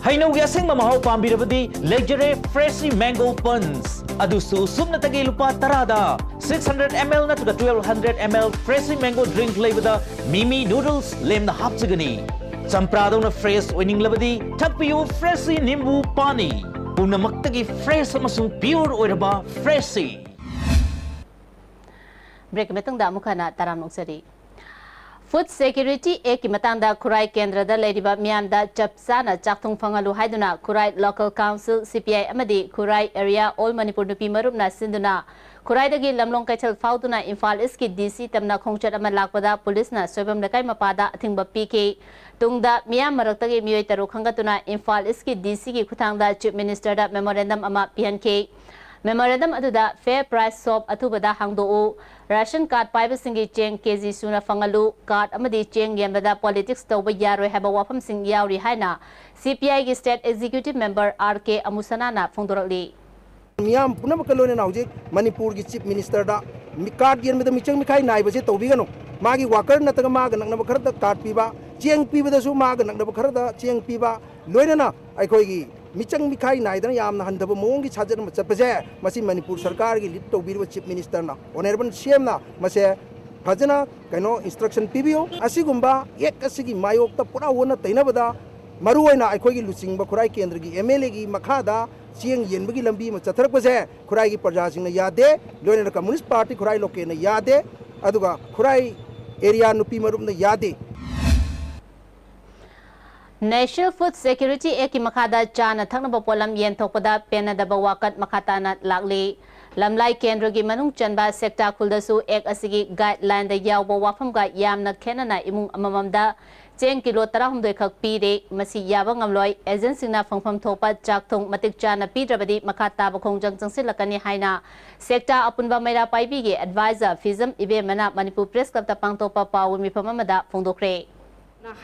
ꯍꯩꯅꯧꯒꯤ ꯑꯁꯦꯡꯕ ꯃꯍꯥꯎ ꯄꯥꯝꯕꯤꯔꯕꯗꯤ ꯂꯩꯖꯔꯦ Freshie Mango Punch꯫ ꯑꯗꯨꯁꯨ ꯁꯨꯞꯅꯇꯒꯤ ꯂꯨꯄꯥ ꯇꯔꯥꯗ꯫ Six hundred M L ꯅꯠꯇ꯭ꯔꯒ twelve hundred M L Freshie Mango Drink ꯂꯩꯕꯗ ꯃꯤꯃꯤ ꯅꯨꯗꯜꯁ ꯂꯦꯝꯅ ꯍꯥꯞꯆꯒꯅꯤ꯫ ꯆꯝꯄ꯭ꯔꯥꯗꯧꯅ fresh ꯑꯣꯏꯅꯤꯡꯂꯕꯗꯤ ꯊꯛꯄꯤꯌꯨ Freshie ꯅꯤꯝꯕꯨ ꯄꯥꯅꯤ꯫ ꯄꯨꯝꯅꯃꯛꯇꯒꯤ fresh ꯑꯃꯁꯨꯡ pure ꯑꯣꯏꯔꯕ Freshie꯫ Break ꯃꯇꯨꯡꯗ ꯑꯃꯨꯛ ꯍꯟꯅ ꯇꯔꯥꯝꯅ ꯑꯣꯛꯆꯔꯤ꯫ Food Security Act ꯀꯤ ꯃꯇꯥꯡꯗ ꯈꯨꯔꯥꯏ ꯀꯦꯟꯗ꯭ꯔꯗ ꯂꯩꯔꯤꯕ ꯃꯤꯌꯥꯝꯗ ꯆꯞ ꯆꯥꯅ ꯆꯥꯛꯊꯨꯡ ꯐꯪꯍꯜꯂꯨ ꯍꯥꯏꯗꯨꯅ ꯈꯨꯔꯥꯏ Local Council, C P I ꯑꯃꯗꯤ ꯈꯨꯔꯥꯏ Area All Manipur ꯅꯨꯄꯤ ꯃꯔꯨꯞꯅ ꯁꯤꯟꯗꯨꯅ ꯈꯨꯔꯥꯏꯗꯒꯤ ꯂꯝꯂꯣꯡ ꯀꯩꯊꯦꯜ ꯐꯥꯎꯗꯨꯅ ꯏꯝꯐꯥꯜ East ꯀꯤ D C ꯇꯝꯅ ꯈꯣꯡꯆꯠ ꯑꯃ ꯂꯥꯛꯄꯗ ꯄꯨꯂꯤꯁꯅ ꯁꯣꯏꯕꯝ ꯂꯩꯀꯥꯏ ꯃꯄꯥꯗ ꯑꯊꯤꯡꯕ ꯄꯤꯈꯤ꯫ ꯇꯨꯡꯗ ꯃꯤꯌꯥꯝ ꯃꯔꯛꯇꯒꯤ ꯃꯤꯑꯣꯏ ꯇꯔꯨꯛ ꯈꯟꯒꯠꯇꯨꯅ ꯏꯝꯐꯥꯜ East ꯀꯤ D C ꯒꯤ ꯈꯨꯠꯊꯥꯡꯗ Chief Minister ꯗ memorandum ꯑꯃ ꯄꯤꯍꯟꯈꯤ꯫ Memorandum ꯑꯗꯨꯗ fair price shop ꯑꯊꯨꯕꯗ ꯍꯥꯡꯗꯣꯛꯎ, ration card ꯄꯥꯏꯕꯁꯤꯡꯒꯤ ꯆꯦꯡ K G ꯁꯨꯅ ꯐꯪꯍꯜꯂꯨ, card ꯑꯃꯗꯤ ꯆꯦꯡ ꯌꯦꯟꯕꯗ politics ꯇꯧꯕ ꯌꯥꯔꯣꯏ ꯍꯥꯏꯕ ꯋꯥꯐꯝꯁꯤꯡ ꯌꯥꯎꯔꯤ ꯍꯥꯏꯅ C P I ꯒꯤ State Executive Member R K ꯑꯃꯨꯁꯅꯥꯅ ꯐꯣꯡꯗꯣꯔꯛꯂꯤ꯫ ꯃꯤꯌꯥꯝ ꯄꯨꯝꯅꯃꯛꯀ ꯂꯣꯏꯅꯅ ꯍꯧꯖꯤꯛ ꯃꯅꯤꯄꯨꯔꯒꯤ Chief Minister ꯗ ꯃꯤ-, card ꯌꯦꯟꯕꯗ ꯃꯤꯆꯪ ꯃꯤꯈꯥꯏ ꯅꯥꯏꯕꯁꯦ ꯇꯧꯕꯤꯒꯅꯨ꯫ ꯃꯥꯒꯤ worker ꯅꯠꯇ꯭ꯔꯒ ꯃꯥꯒ ꯅꯛꯅꯕ ꯈꯔꯗ card ꯄꯤꯕ, ꯆꯦꯡ ꯄꯤꯕꯗꯁꯨ ꯃꯥꯒ ꯅꯛꯅꯕ ꯈꯔꯗ ꯆꯦꯡ ꯄꯤꯕ, ꯂꯣꯏꯅꯅ ꯑꯩꯈꯣꯏꯒꯤ ꯃꯤꯆꯪ ꯃꯤꯈꯥꯏ ꯅꯥꯏꯗꯅ ꯌꯥꯝꯅ ꯍꯟꯊꯕ ꯃꯑꯣꯡꯒꯤ ꯁꯥꯖꯠ ꯑꯃ ꯆꯠꯄꯁꯦ, ꯃꯁꯤ ꯃꯅꯤꯄꯨꯔ ꯁꯔꯀꯥꯔꯒꯤ lead ꯇꯧꯕꯤꯔꯤꯕ Chief Minister ꯅ, Honourable C M ꯅ ꯃꯁꯦ ꯐꯖꯅ ꯀꯩꯅꯣ instruction ꯄꯤꯕꯤꯌꯨ꯫ ꯑꯁꯤꯒꯨꯝꯕ act ꯑꯁꯤꯒꯤ ꯃꯥꯌꯣꯛꯇ ꯄꯨꯔꯥ ꯑꯣꯟꯅ ꯇꯩꯅꯕꯗ ꯃꯔꯨꯑꯣꯏꯅ ꯑꯩꯈꯣꯏꯒꯤ ꯂꯨꯆꯤꯡꯕ ꯈꯨꯔꯥꯏ ꯀꯦꯟꯗ꯭ꯔꯒꯤ M L A ꯒꯤ ꯃꯈꯥꯗ ꯆꯦꯡ ꯌꯦꯟꯕꯒꯤ ꯂꯝꯕꯤ ꯑꯃ ꯆꯠꯊꯔꯛꯄꯁꯦ ꯈꯨꯔꯥꯏꯒꯤ ꯄ꯭ꯔꯖꯥꯁꯤꯡꯅ ꯌꯥꯗꯦ, ꯂꯣꯏꯅꯅ Communist Party ꯈꯨꯔꯥꯏ local ꯅ ꯌꯥꯗꯦ, ꯑꯗꯨꯒ ꯈꯨꯔꯥꯏ area ꯅꯨꯄꯤ ꯃꯔꯨꯞꯅ ꯌꯥꯗꯦ꯫ National Food Security Act ꯀꯤ ꯃꯈꯥꯗ ꯆꯥꯅ ꯊꯛꯅꯕ ꯄꯣꯠꯂꯝ ꯌꯦꯟꯊꯣꯛꯄꯗ ꯄꯦꯟꯅꯗꯕ ꯋꯥꯀꯠ ꯃꯈꯥ ꯇꯥꯅ ꯂꯥꯛꯂꯤ꯫ ꯂꯝꯂꯥꯏ ꯀꯦꯟꯗ꯭ꯔꯒꯤ ꯃꯅꯨꯡ ꯆꯟꯕ ꯁꯦꯛꯇꯥ ꯈꯨꯜꯗꯁꯨ ꯑꯦꯛ ꯑꯁꯤꯒꯤ ꯒꯥꯏꯗꯂꯥꯏꯟꯗ ꯌꯥꯎꯕ ꯋꯥꯐꯝꯒ ꯌꯥꯝꯅ ꯈꯦꯠꯅꯅ ꯏꯃꯨꯡ ꯑꯃꯃꯝꯗ ꯆꯦꯡ ꯀꯤꯂꯣ ꯇꯔꯥꯍꯨꯝꯗꯣꯏ ꯈꯛ ꯄꯤꯔꯦ꯫ ꯃꯁꯤ ꯌꯥꯕ ꯉꯝꯂꯣꯏ꯫ ꯑꯦꯖꯦꯟꯁꯤꯡꯅ ꯐꯪꯐꯝ ꯊꯣꯛꯄ ꯆꯥꯛ ꯊꯨꯝ ꯃꯇꯤꯛ ꯆꯥꯅ ꯄꯤꯗ꯭ꯔꯕꯗꯤ ꯃꯈꯥ ꯇꯥꯕ ꯈꯣꯡꯖꯪ ꯆꯪꯁꯤꯜꯂꯛꯀꯅꯤ ꯍꯥꯏꯅ ꯁꯦꯛꯇꯥ ꯑꯄꯨꯟꯕ ꯃꯩꯔꯥ ꯄꯥꯏꯕꯤꯒꯤ ꯑꯦꯗꯚꯥꯏꯖꯔ ꯐꯤꯖꯝ ꯏꯕꯦꯝꯃꯅ ꯃꯅꯤꯄꯨꯔ ꯄ꯭ꯔꯦꯁ ꯀ꯭ꯂꯕꯇ ꯄꯥꯡꯊꯣꯛꯄ ꯄꯥꯎ ꯃꯤꯐꯝ ꯑꯃꯗ ꯐꯣꯡꯗꯣꯛꯈ꯭ꯔꯦ꯫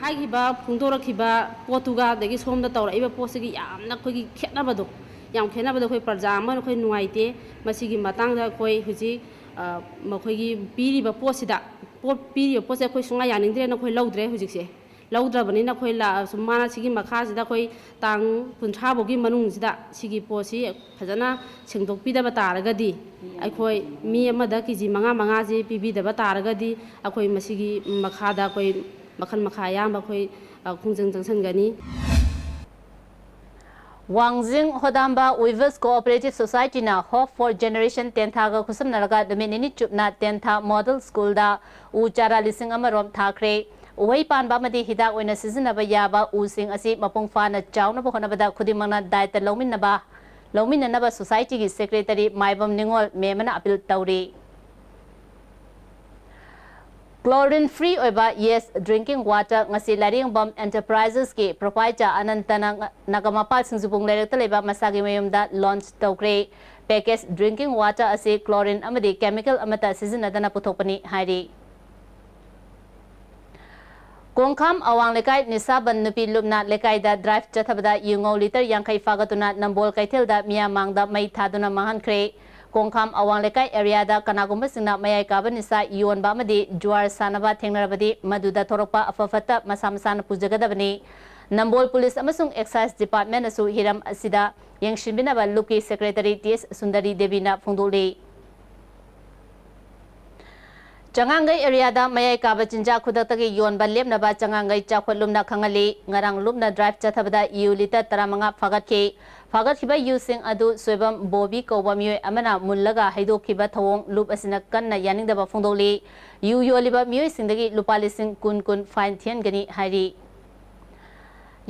ꯍꯥꯏꯈꯤꯕ ꯐꯣꯡꯗꯣꯔꯛꯈꯤꯕ ꯄꯣꯠꯇꯨꯒ ꯑꯗꯒꯤ ꯁꯣꯝꯗ ꯇꯧꯔꯛꯏꯕ ꯄꯣꯠꯁꯤꯒꯤ ꯌꯥꯝꯅ ꯑꯩꯈꯣꯏꯒꯤ ꯈꯦꯠꯅꯕꯗꯣ, ꯌꯥꯝ ꯈꯦꯠꯅꯕꯗꯣ ꯑꯩꯈꯣꯏ ꯄ꯭ꯔꯖꯥ ꯑꯃ ꯑꯣꯏꯅ ꯑꯩꯈꯣꯏ ꯅꯨꯡꯉꯥꯏꯇꯦ꯫ ꯃꯁꯤꯒꯤ ꯃꯇꯥꯡꯗ ꯑꯩꯈꯣꯏ ꯍꯧꯖꯤꯛ, ꯑ, ꯃꯈꯣꯏꯒꯤ ꯄꯤꯔꯤꯕ ꯄꯣꯠꯁꯤꯗ, ꯄꯣꯠ ꯄꯤꯔꯤꯕ ꯄꯣꯠꯁꯦ ꯑꯩꯈꯣꯏ ꯁꯨꯡꯌꯥ ꯌꯥꯅꯤꯡꯗ꯭ꯔꯦꯅ ꯑꯩꯈꯣꯏ ꯂꯧꯗ꯭ꯔꯦ ꯍꯧꯖꯤꯛꯁꯦ꯫ ꯂꯧꯗ꯭ꯔꯕꯅꯤꯅ ꯑꯩꯈꯣꯏ ꯂꯥ-, ꯁꯨꯝ ꯃꯥꯅ ꯁꯤꯒꯤ ꯃꯈꯥꯁꯤꯗ ꯑꯩꯈꯣꯏ ꯇꯥꯡ ꯀꯨꯟꯊ꯭ꯔꯥ ꯐꯥꯎꯒꯤ ꯃꯅꯨꯡꯁꯤꯗ ꯁꯤꯒꯤ ꯄꯣꯠꯁꯤ ꯐꯖꯅ ꯁꯦꯡꯗꯣꯛꯄꯤꯗꯕ ꯇꯥꯔꯒꯗꯤ, ꯑꯩꯈꯣꯏ ꯃꯤ ꯑꯃꯗ ꯀꯦ ꯖꯤ ꯃꯉꯥ ꯃꯉꯥꯁꯤ ꯄꯤꯕꯤꯗꯕ ꯇꯥꯔꯒꯗꯤ ꯑꯩꯈꯣꯏ ꯃꯁꯤꯒꯤ ꯃꯈꯥꯗ ꯑꯩꯈꯣꯏ ꯃꯈꯜ ꯃꯈꯥ ꯑꯌꯥꯝꯕ ꯑꯩꯈꯣꯏ, ꯑ, ꯈꯣꯡꯖꯪ ꯆꯪꯁꯤꯟꯒꯅꯤ꯫ ꯋꯥꯡꯖꯤꯡ ꯍꯣꯗꯥꯝꯕ Weavers Cooperative Society ꯅ Hope for Generation ꯇꯦꯟꯊꯥꯒ ꯈꯨꯠꯁꯝꯅꯔꯒ ꯅꯨꯃꯤꯠ ꯅꯤꯅꯤ ꯆꯨꯞꯅ ꯇꯦꯟꯊꯥ ꯃꯣꯗꯦꯜ ꯁ꯭ꯀꯨꯜꯗ ꯎ ꯆꯥꯔꯥ ꯂꯤꯁꯤꯡ ꯑꯃ ꯔꯣꯝ ꯊꯥꯈ꯭ꯔꯦ꯫ ꯎꯍꯩ ꯄꯥꯟꯕ ꯑꯃꯗꯤ ꯍꯤꯗꯥꯛ ꯑꯣꯏꯅ ꯁꯤꯖꯤꯟꯅꯕ ꯌꯥꯕ ꯎꯁꯤꯡ ꯑꯁꯤ ꯃꯄꯨꯡ ꯐꯥꯅ ꯆꯥꯎꯅꯕ ꯍꯣꯠꯅꯕꯗ ꯈꯨꯗꯤꯡꯃꯛꯅ ꯗꯥꯏꯇ ꯂꯧꯃꯤꯟꯅꯕ, ꯂꯧꯃꯤꯟꯅꯅꯕ ꯁꯣꯁꯥꯏꯇꯤꯒꯤ ꯁꯦꯀ꯭ꯔꯦꯇꯔꯤ ꯃꯥꯏꯕꯝ ꯅꯤꯉꯣꯜ ꯃꯦꯝꯃꯅ ꯑꯄꯤꯜ ꯇꯧꯔꯤ꯫ Chlorine free ꯑꯣꯏꯕ Yes Drinking Water ꯉꯁꯤ ꯂꯥꯏꯔꯦꯝꯕꯝ Enterprises ꯀꯤ proprietor ꯑꯅꯟꯇꯅ ꯅꯥꯒꯥꯃꯄꯥꯜ ꯁꯤꯡꯖꯨꯕꯨꯡ ꯂꯩꯔꯛꯇ ꯂꯩꯕ ꯃꯁꯥꯒꯤ ꯃꯌꯨꯝꯗ launch ꯇꯧꯈ꯭ꯔꯦ꯫ Package drinking water ꯑꯁꯤ chlorine ꯑꯃꯗꯤ chemical ꯑꯃꯠꯇ ꯁꯤꯖꯤꯟꯅꯗꯅ ꯄꯨꯊꯣꯛꯄꯅꯤ ꯍꯥꯏꯔꯤ꯫ ꯀꯣꯡꯈꯥꯝ ꯑꯋꯥꯡ ꯂꯩꯀꯥꯏ ꯅꯤꯁꯥꯕꯟ ꯅꯨꯄꯤ ꯂꯨꯞꯅ ꯂꯩꯀꯥꯏꯗ drive ꯆꯠꯊꯕꯗ ꯌꯨꯉꯧ litre ꯌꯥꯡꯈꯩ ꯐꯥꯒꯠꯇꯨꯅ ꯅꯝꯕꯣꯜ ꯀꯩꯊꯦꯜꯗ ꯃꯤꯌꯥꯝ ꯃꯥꯡꯗ ꯃꯩ ꯊꯥꯗꯨꯅ ꯃꯥꯡꯍꯟꯈ꯭ꯔꯦ꯫ ꯀꯣꯡꯈꯥꯝ ꯑꯋꯥꯡ ꯂꯩꯀꯥꯏ area ꯗ ꯀꯅꯥꯒꯨꯝꯕꯁꯤꯡꯅ ꯃꯌꯥꯏ ꯀꯥꯕ ꯅꯤꯁꯥ ꯌꯣꯟꯕ ꯑꯃꯗꯤ ꯖꯨꯋꯥꯔ ꯁꯥꯟꯅꯕ ꯊꯦꯡꯅꯔꯕꯗꯤ ꯃꯗꯨꯗ ꯊꯣꯔꯛꯄ ꯑꯐ ꯐꯠꯇ ꯃꯁꯥ ꯃꯁꯥꯅ ꯄꯨꯖꯒꯗꯕꯅꯤ꯫ ꯅꯝꯕꯣꯜ police ꯑꯃꯁꯨꯡ excise department ꯅꯁꯨ ꯍꯤꯔꯝ ꯑꯁꯤꯗ ꯌꯦꯡꯁꯤꯟꯕꯤꯅꯕ ꯂꯨꯞꯀꯤ secretary ꯇꯤ ꯑꯦꯁ ꯁꯨꯟꯗꯔꯤ ꯗꯦꯕꯤꯅ ꯐꯣꯡꯗꯣꯛꯂꯤ꯫ ꯆꯉꯥꯡꯒꯩ area ꯗ ꯃꯌꯥꯏ ꯀꯥꯕ ꯆꯤꯟꯖꯥꯛ ꯈꯨꯗꯛꯇꯒꯤ ꯌꯣꯟꯕ ꯂꯦꯞꯅꯕ ꯆꯉꯥꯡꯒꯩ ꯆꯥꯎꯈꯠ ꯂꯨꯞꯅ ꯈꯪꯍꯜꯂꯤ꯫ ꯉꯔꯥꯡ ꯂꯨꯞꯅ drive ꯆꯠꯊꯕꯗ ꯌꯨ litre ꯇꯔꯥꯃꯉꯥ ꯐꯥꯒꯠꯈꯤ꯫ ꯐꯥꯒꯠꯈꯤꯕ ꯌꯨꯁꯤꯡ ꯑꯗꯨ ꯁꯣꯏꯕꯝ ꯕꯣꯕꯤ ꯀꯧꯕ ꯃꯤꯑꯣꯏ ꯑꯃꯅ ꯃꯨꯜꯂꯒ ꯍꯩꯗꯣꯛꯈꯤꯕ ꯊꯧꯑꯣꯡ ꯂꯨꯞ ꯑꯁꯤꯅ ꯀꯟꯅ ꯌꯥꯅꯤꯡꯗꯕ ꯐꯣꯡꯗꯣꯛꯂꯤ꯫ ꯌꯨ ꯌꯣꯜꯂꯤꯕ ꯃꯤꯑꯣꯏꯁꯤꯡꯗꯒꯤ ꯂꯨꯄꯥ ꯂꯤꯁꯤꯡ ꯀꯨꯟ ꯀꯨꯟ fine ꯊꯤꯍꯟꯒꯅꯤ ꯍꯥꯏꯔꯤ꯫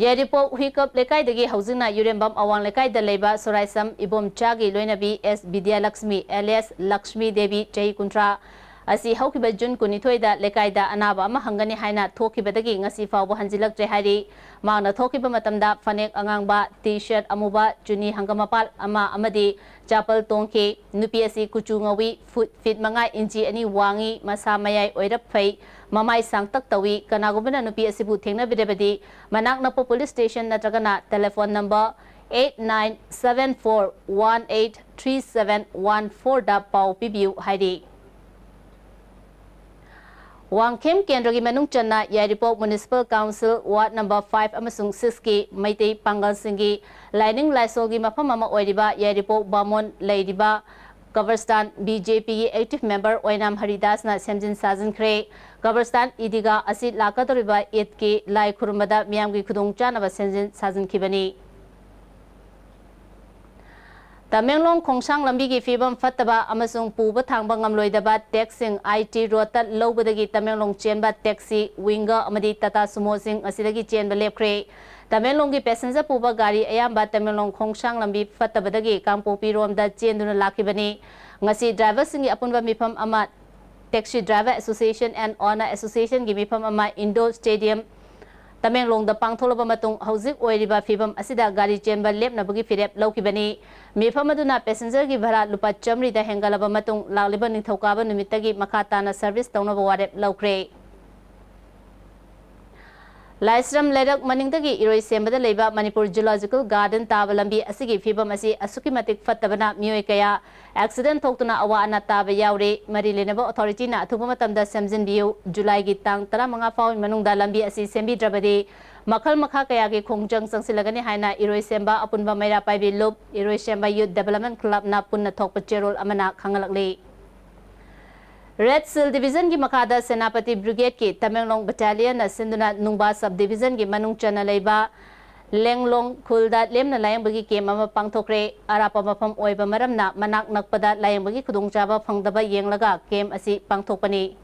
ꯌꯥꯏꯔꯤꯄꯣꯛ ꯍꯨꯏꯀꯞ ꯂꯩꯀꯥꯏꯗꯒꯤ ꯍꯧꯖꯤꯛꯅ ꯌꯨꯔꯦꯝꯕꯝ ꯑꯋꯥꯡ ꯂꯩꯀꯥꯏꯗ ꯂꯩꯕ ꯁꯣꯔꯥꯏꯁꯝ ꯏꯕꯣꯝꯆꯥꯒꯤ ꯂꯣꯏꯅꯕꯤ ꯑꯦꯁ ꯕꯤꯗ꯭ꯌꯥꯂꯛꯁꯃꯤ alias ꯂꯛꯁꯃꯤ ꯗꯦꯕꯤ, ꯆꯍꯤ ꯀꯨꯟꯊ꯭ꯔꯥ, ꯑꯁꯤ ꯍꯧꯈꯤꯕ ꯖꯨꯟ ꯀꯨꯟꯅꯤꯊꯣꯏꯗ ꯂꯩꯀꯥꯏꯗ ꯑꯅꯥꯕ ꯑꯃ ꯍꯪꯒꯅꯤ ꯍꯥꯏꯅ ꯊꯣꯛꯈꯤꯕꯗꯒꯤ ꯉꯁꯤ ꯐꯥꯎꯕ ꯍꯟꯖꯤꯜꯂꯛꯇ꯭ꯔꯦ ꯍꯥꯏꯔꯤ꯫ ꯃꯍꯥꯛꯅ ꯊꯣꯛꯈꯤꯕ ꯃꯇꯝꯗ ꯐꯅꯦꯛ ꯑꯉꯥꯡꯕ, ꯇꯤ ꯁꯔꯠ ꯑꯃꯨꯕ, ꯆꯨꯅꯤ ꯍꯪꯒꯥꯝꯄꯥꯜ ꯑꯃ ꯑꯃꯗꯤ ꯆꯥꯄꯜ ꯇꯣꯡꯈꯤ꯫ ꯅꯨꯄꯤ ꯑꯁꯤ ꯀꯨꯆꯨ ꯉꯧꯏ, ꯐꯨꯠ ꯐꯤꯠ ꯃꯉꯥ ꯏꯟꯆꯤ ꯑꯅꯤ ꯋꯥꯡꯏ, ꯃꯁꯥ ꯃꯌꯥꯏ ꯑꯣꯏꯔꯞ ꯐꯩ, ꯃꯃꯥꯏ ꯁꯥꯡꯇꯛ ꯇꯧꯏ꯫ ꯀꯅꯥꯒꯨꯝꯕꯅ ꯅꯨꯄꯤ ꯑꯁꯤꯕꯨ ꯊꯦꯡꯅꯕꯤꯔꯕꯗꯤ ꯃꯅꯥꯛ ꯅꯛꯄ ꯄꯨꯂꯤꯁ ꯁ꯭ꯇꯦꯁꯟ ꯅꯠꯇ꯭ꯔꯒꯅ telephone number eight nine seven four one eight three seven one four ꯗ ꯄꯥꯎ ꯄꯤꯕꯤꯌꯨ ꯍꯥꯏꯔꯤ꯫ ꯋꯥꯡꯈꯦꯝ ꯀꯦꯟꯗ꯭ꯔꯒꯤ ꯃꯅꯨꯡ ꯆꯟꯅ ꯌꯥꯏꯔꯤꯄꯣꯛ municipal council ward number five ꯑꯃꯁꯨꯡ six ꯀꯤ ꯃꯩꯇꯩ ꯄꯥꯡꯒꯜꯁꯤꯡꯒꯤ ꯂꯥꯏꯅꯤꯡ ꯂꯥꯏꯁꯣꯜꯒꯤ ꯃꯐꯝ ꯑꯃ ꯑꯣꯏꯔꯤꯕ ꯌꯥꯏꯔꯤꯄꯣꯛ ꯕꯥꯃꯣꯟ ꯂꯩꯔꯤꯕ ꯀꯕꯔꯁꯇꯥꯟ BJP ꯒꯤ active member ꯑꯣꯏꯅꯥꯝ ꯍꯔꯤꯗꯥꯁꯅ ꯁꯦꯝꯖꯤꯟ ꯁꯥꯖꯤꯟꯈ꯭ꯔꯦ꯫ ꯀꯕꯔꯁꯇꯥꯟ ꯏꯗꯤꯒꯥ ꯑꯁꯤ ꯂꯥꯛꯀꯗꯧꯔꯤꯕ ꯏꯗꯀꯤ ꯂꯥꯏ ꯈꯨꯔꯨꯝꯕꯗ ꯃꯤꯌꯥꯝꯒꯤ ꯈꯨꯗꯣꯡꯆꯥꯅꯕ ꯁꯦꯝꯖꯤꯟ ꯁꯥꯖꯤꯟꯈꯤꯕꯅꯤ꯫ ꯇꯃꯦꯡꯂꯣꯡ ꯈꯣꯡꯁꯥꯡ ꯂꯝꯕꯤꯒꯤ ꯐꯤꯕꯝ ꯐꯠꯇꯕ ꯑꯃꯁꯨꯡ ꯄꯨꯕ ꯊꯥꯡꯕ ꯉꯝꯂꯣꯏꯗꯕ ꯇꯦꯛꯁꯤꯡ IT ꯔꯣꯗꯇ ꯂꯧꯕꯗꯒꯤ ꯇꯃꯦꯡꯂꯣꯡ ꯆꯦꯟꯕ ꯇꯦꯛꯁꯤ, ꯋꯤꯡꯒꯔ ꯑꯃꯗꯤ ꯇꯥꯇꯥ ꯁꯨꯃꯣꯁꯤꯡ ꯑꯁꯤꯗꯒꯤ ꯆꯦꯟꯕ ꯂꯦꯞꯈ꯭ꯔꯦ꯫ ꯇꯃꯦꯡꯂꯣꯡꯒꯤ ꯄꯦꯁꯦꯟꯖꯔ ꯄꯨꯕ ꯒꯥꯔꯤ ꯑꯌꯥꯝꯕ ꯇꯃꯦꯡꯂꯣꯡ ꯈꯣꯡꯁꯥꯡ ꯂꯝꯕꯤ ꯐꯠꯇꯕꯗꯒꯤ ꯀꯥꯡꯄꯣꯛꯄꯤ ꯔꯣꯝꯗ ꯆꯦꯟꯗꯨꯅ ꯂꯥꯛꯈꯤꯕꯅꯤ꯫ ꯉꯁꯤ ꯗ꯭ꯔꯥꯏꯚꯔꯁꯤꯡꯒꯤ ꯑꯄꯨꯟꯕ ꯃꯤꯐꯝ ꯑꯃ Taxi Driver Association and Owner Association ꯒꯤ ꯃꯤꯐꯝ ꯑꯃ ꯏꯟꯗꯣꯔ ꯁ꯭ꯇꯦꯗꯤꯌꯝ ꯇꯃꯦꯡꯂꯣꯡꯗ ꯄꯥꯡꯊꯣꯛꯂꯕ ꯃꯇꯨꯡ ꯍꯧꯖꯤꯛ ꯑꯣꯏꯔꯤꯕ ꯐꯤꯕꯝ ꯑꯁꯤꯗ ꯒꯥꯔꯤ ꯆꯦꯟꯕ ꯂꯦꯞꯅꯕꯒꯤ ꯐꯤꯔꯦꯞ ꯂꯧꯈꯤꯕꯅꯤ꯫ ꯃꯤꯐꯝ ꯑꯗꯨꯅ ꯄꯦꯁꯦꯟꯖꯔꯒꯤ ꯚꯔꯥ ꯂꯨꯄꯥ ꯆꯥꯃꯔꯤꯗ ꯍꯦꯟꯒꯠꯂꯕ ꯃꯇꯨꯡ ꯂꯥꯛꯂꯤꯕ ꯅꯤꯡꯊꯧꯀꯥꯕ ꯅꯨꯃꯤꯠꯇꯒꯤ ꯃꯈꯥ ꯇꯥꯅ ꯁꯔꯚꯤꯁ ꯇꯧꯅꯕ ꯋꯥꯔꯦꯞ ꯂꯧꯈ꯭ꯔꯦ꯫ ꯂꯥꯏꯁ꯭ꯔꯝ ꯂꯩꯔꯛ ꯃꯅꯤꯡꯗꯒꯤ ꯏꯔꯣꯏꯁꯦꯝꯕꯗ ꯂꯩꯕ ꯃꯅꯤꯄꯨꯔ ꯖꯨꯂꯣꯖꯤꯀꯦꯜ ꯒꯥꯔꯗꯦꯟ ꯇꯥꯕ ꯂꯝꯕꯤ ꯑꯁꯤꯒꯤ ꯐꯤꯕꯝ ꯑꯁꯤ ꯑꯁꯨꯛꯀꯤ ꯃꯇꯤꯛ ꯐꯠꯇꯕꯅ ꯃꯤꯑꯣꯏ ꯀꯌꯥ ꯑꯦꯛꯁꯤꯗꯦꯟ ꯊꯣꯛꯇꯨꯅ ꯑꯋꯥ ꯑꯅꯥ ꯇꯥꯕ ꯌꯥꯎꯔꯦ꯫ ꯃꯔꯤ ꯂꯩꯅꯕ ꯑꯣꯊꯣꯔꯤꯇꯤꯅ ꯑꯊꯨꯕ ꯃꯇꯝꯗ ꯁꯦꯝꯖꯤꯟꯕꯤꯌꯨ꯫ ꯖꯨꯂꯥꯏꯒꯤ ꯇꯥꯡ ꯇꯔꯥꯃꯉꯥ ꯐꯥꯎꯒꯤ ꯃꯅꯨꯡꯗ ꯂꯝꯕꯤ ꯑꯁꯤ ꯁꯦꯝꯕꯤꯗ꯭ꯔꯕꯗꯤ ꯃꯈꯜ ꯃꯈꯥ ꯀꯌꯥꯒꯤ ꯈꯣꯡꯖꯪ ꯆꯪꯁꯤꯜꯂꯒꯅꯤ ꯍꯥꯏꯅ ꯏꯔꯣꯏꯁꯦꯝꯕ ꯑꯄꯨꯟꯕ ꯃꯩꯔꯥ ꯄꯥꯏꯕꯤ ꯂꯨꯞ, ꯏꯔꯣꯏꯁꯦꯝꯕ ꯌꯨꯠ ꯗꯦꯕꯂꯞꯃꯦꯟ ꯀ꯭ꯂꯕꯅ ꯄꯨꯟꯅ ꯊꯣꯛꯄ ꯆꯦꯔꯣꯜ ꯑꯃꯅ ꯈꯪꯍꯜꯂꯛꯂꯤ꯫ ꯔꯦꯗ ꯁꯤꯜ ꯗꯤꯕꯤꯖꯟꯒꯤ ꯃꯈꯥꯗ ꯁꯦꯅꯥꯄꯇꯤ ꯕ꯭ꯔꯤꯒꯦꯗꯀꯤ ꯇꯃꯦꯡꯂꯣꯡ ꯕꯦꯇꯥꯂꯤꯌꯟꯅ ꯁꯤꯟꯗꯨꯅ ꯅꯨꯡꯕꯥ ꯁꯕ ꯗꯤꯕꯤꯖꯟꯒꯤ ꯃꯅꯨꯡ ꯆꯟꯅ ꯂꯩꯕ ꯂꯦꯡꯂꯣꯡ ꯈꯨꯜꯗ ꯂꯦꯝꯅ ꯂꯥꯌꯦꯡꯕꯒꯤ ꯀꯦꯝꯞ ꯑꯃ ꯄꯥꯡꯊꯣꯛꯈ꯭ꯔꯦ꯫ ꯑꯔꯥꯞꯄ ꯃꯐꯝ ꯑꯣꯏꯕ ꯃꯔꯝꯅ ꯃꯅꯥꯛ ꯅꯛꯄꯗ ꯂꯥꯌꯦꯡꯕꯒꯤ ꯈꯨꯗꯣꯡꯆꯥꯕ ꯐꯪꯗꯕ ꯌꯦꯡꯂꯒ ꯀꯦꯝꯞ ꯑꯁꯤ ꯄꯥꯡꯊꯣꯛꯄꯅꯤ꯫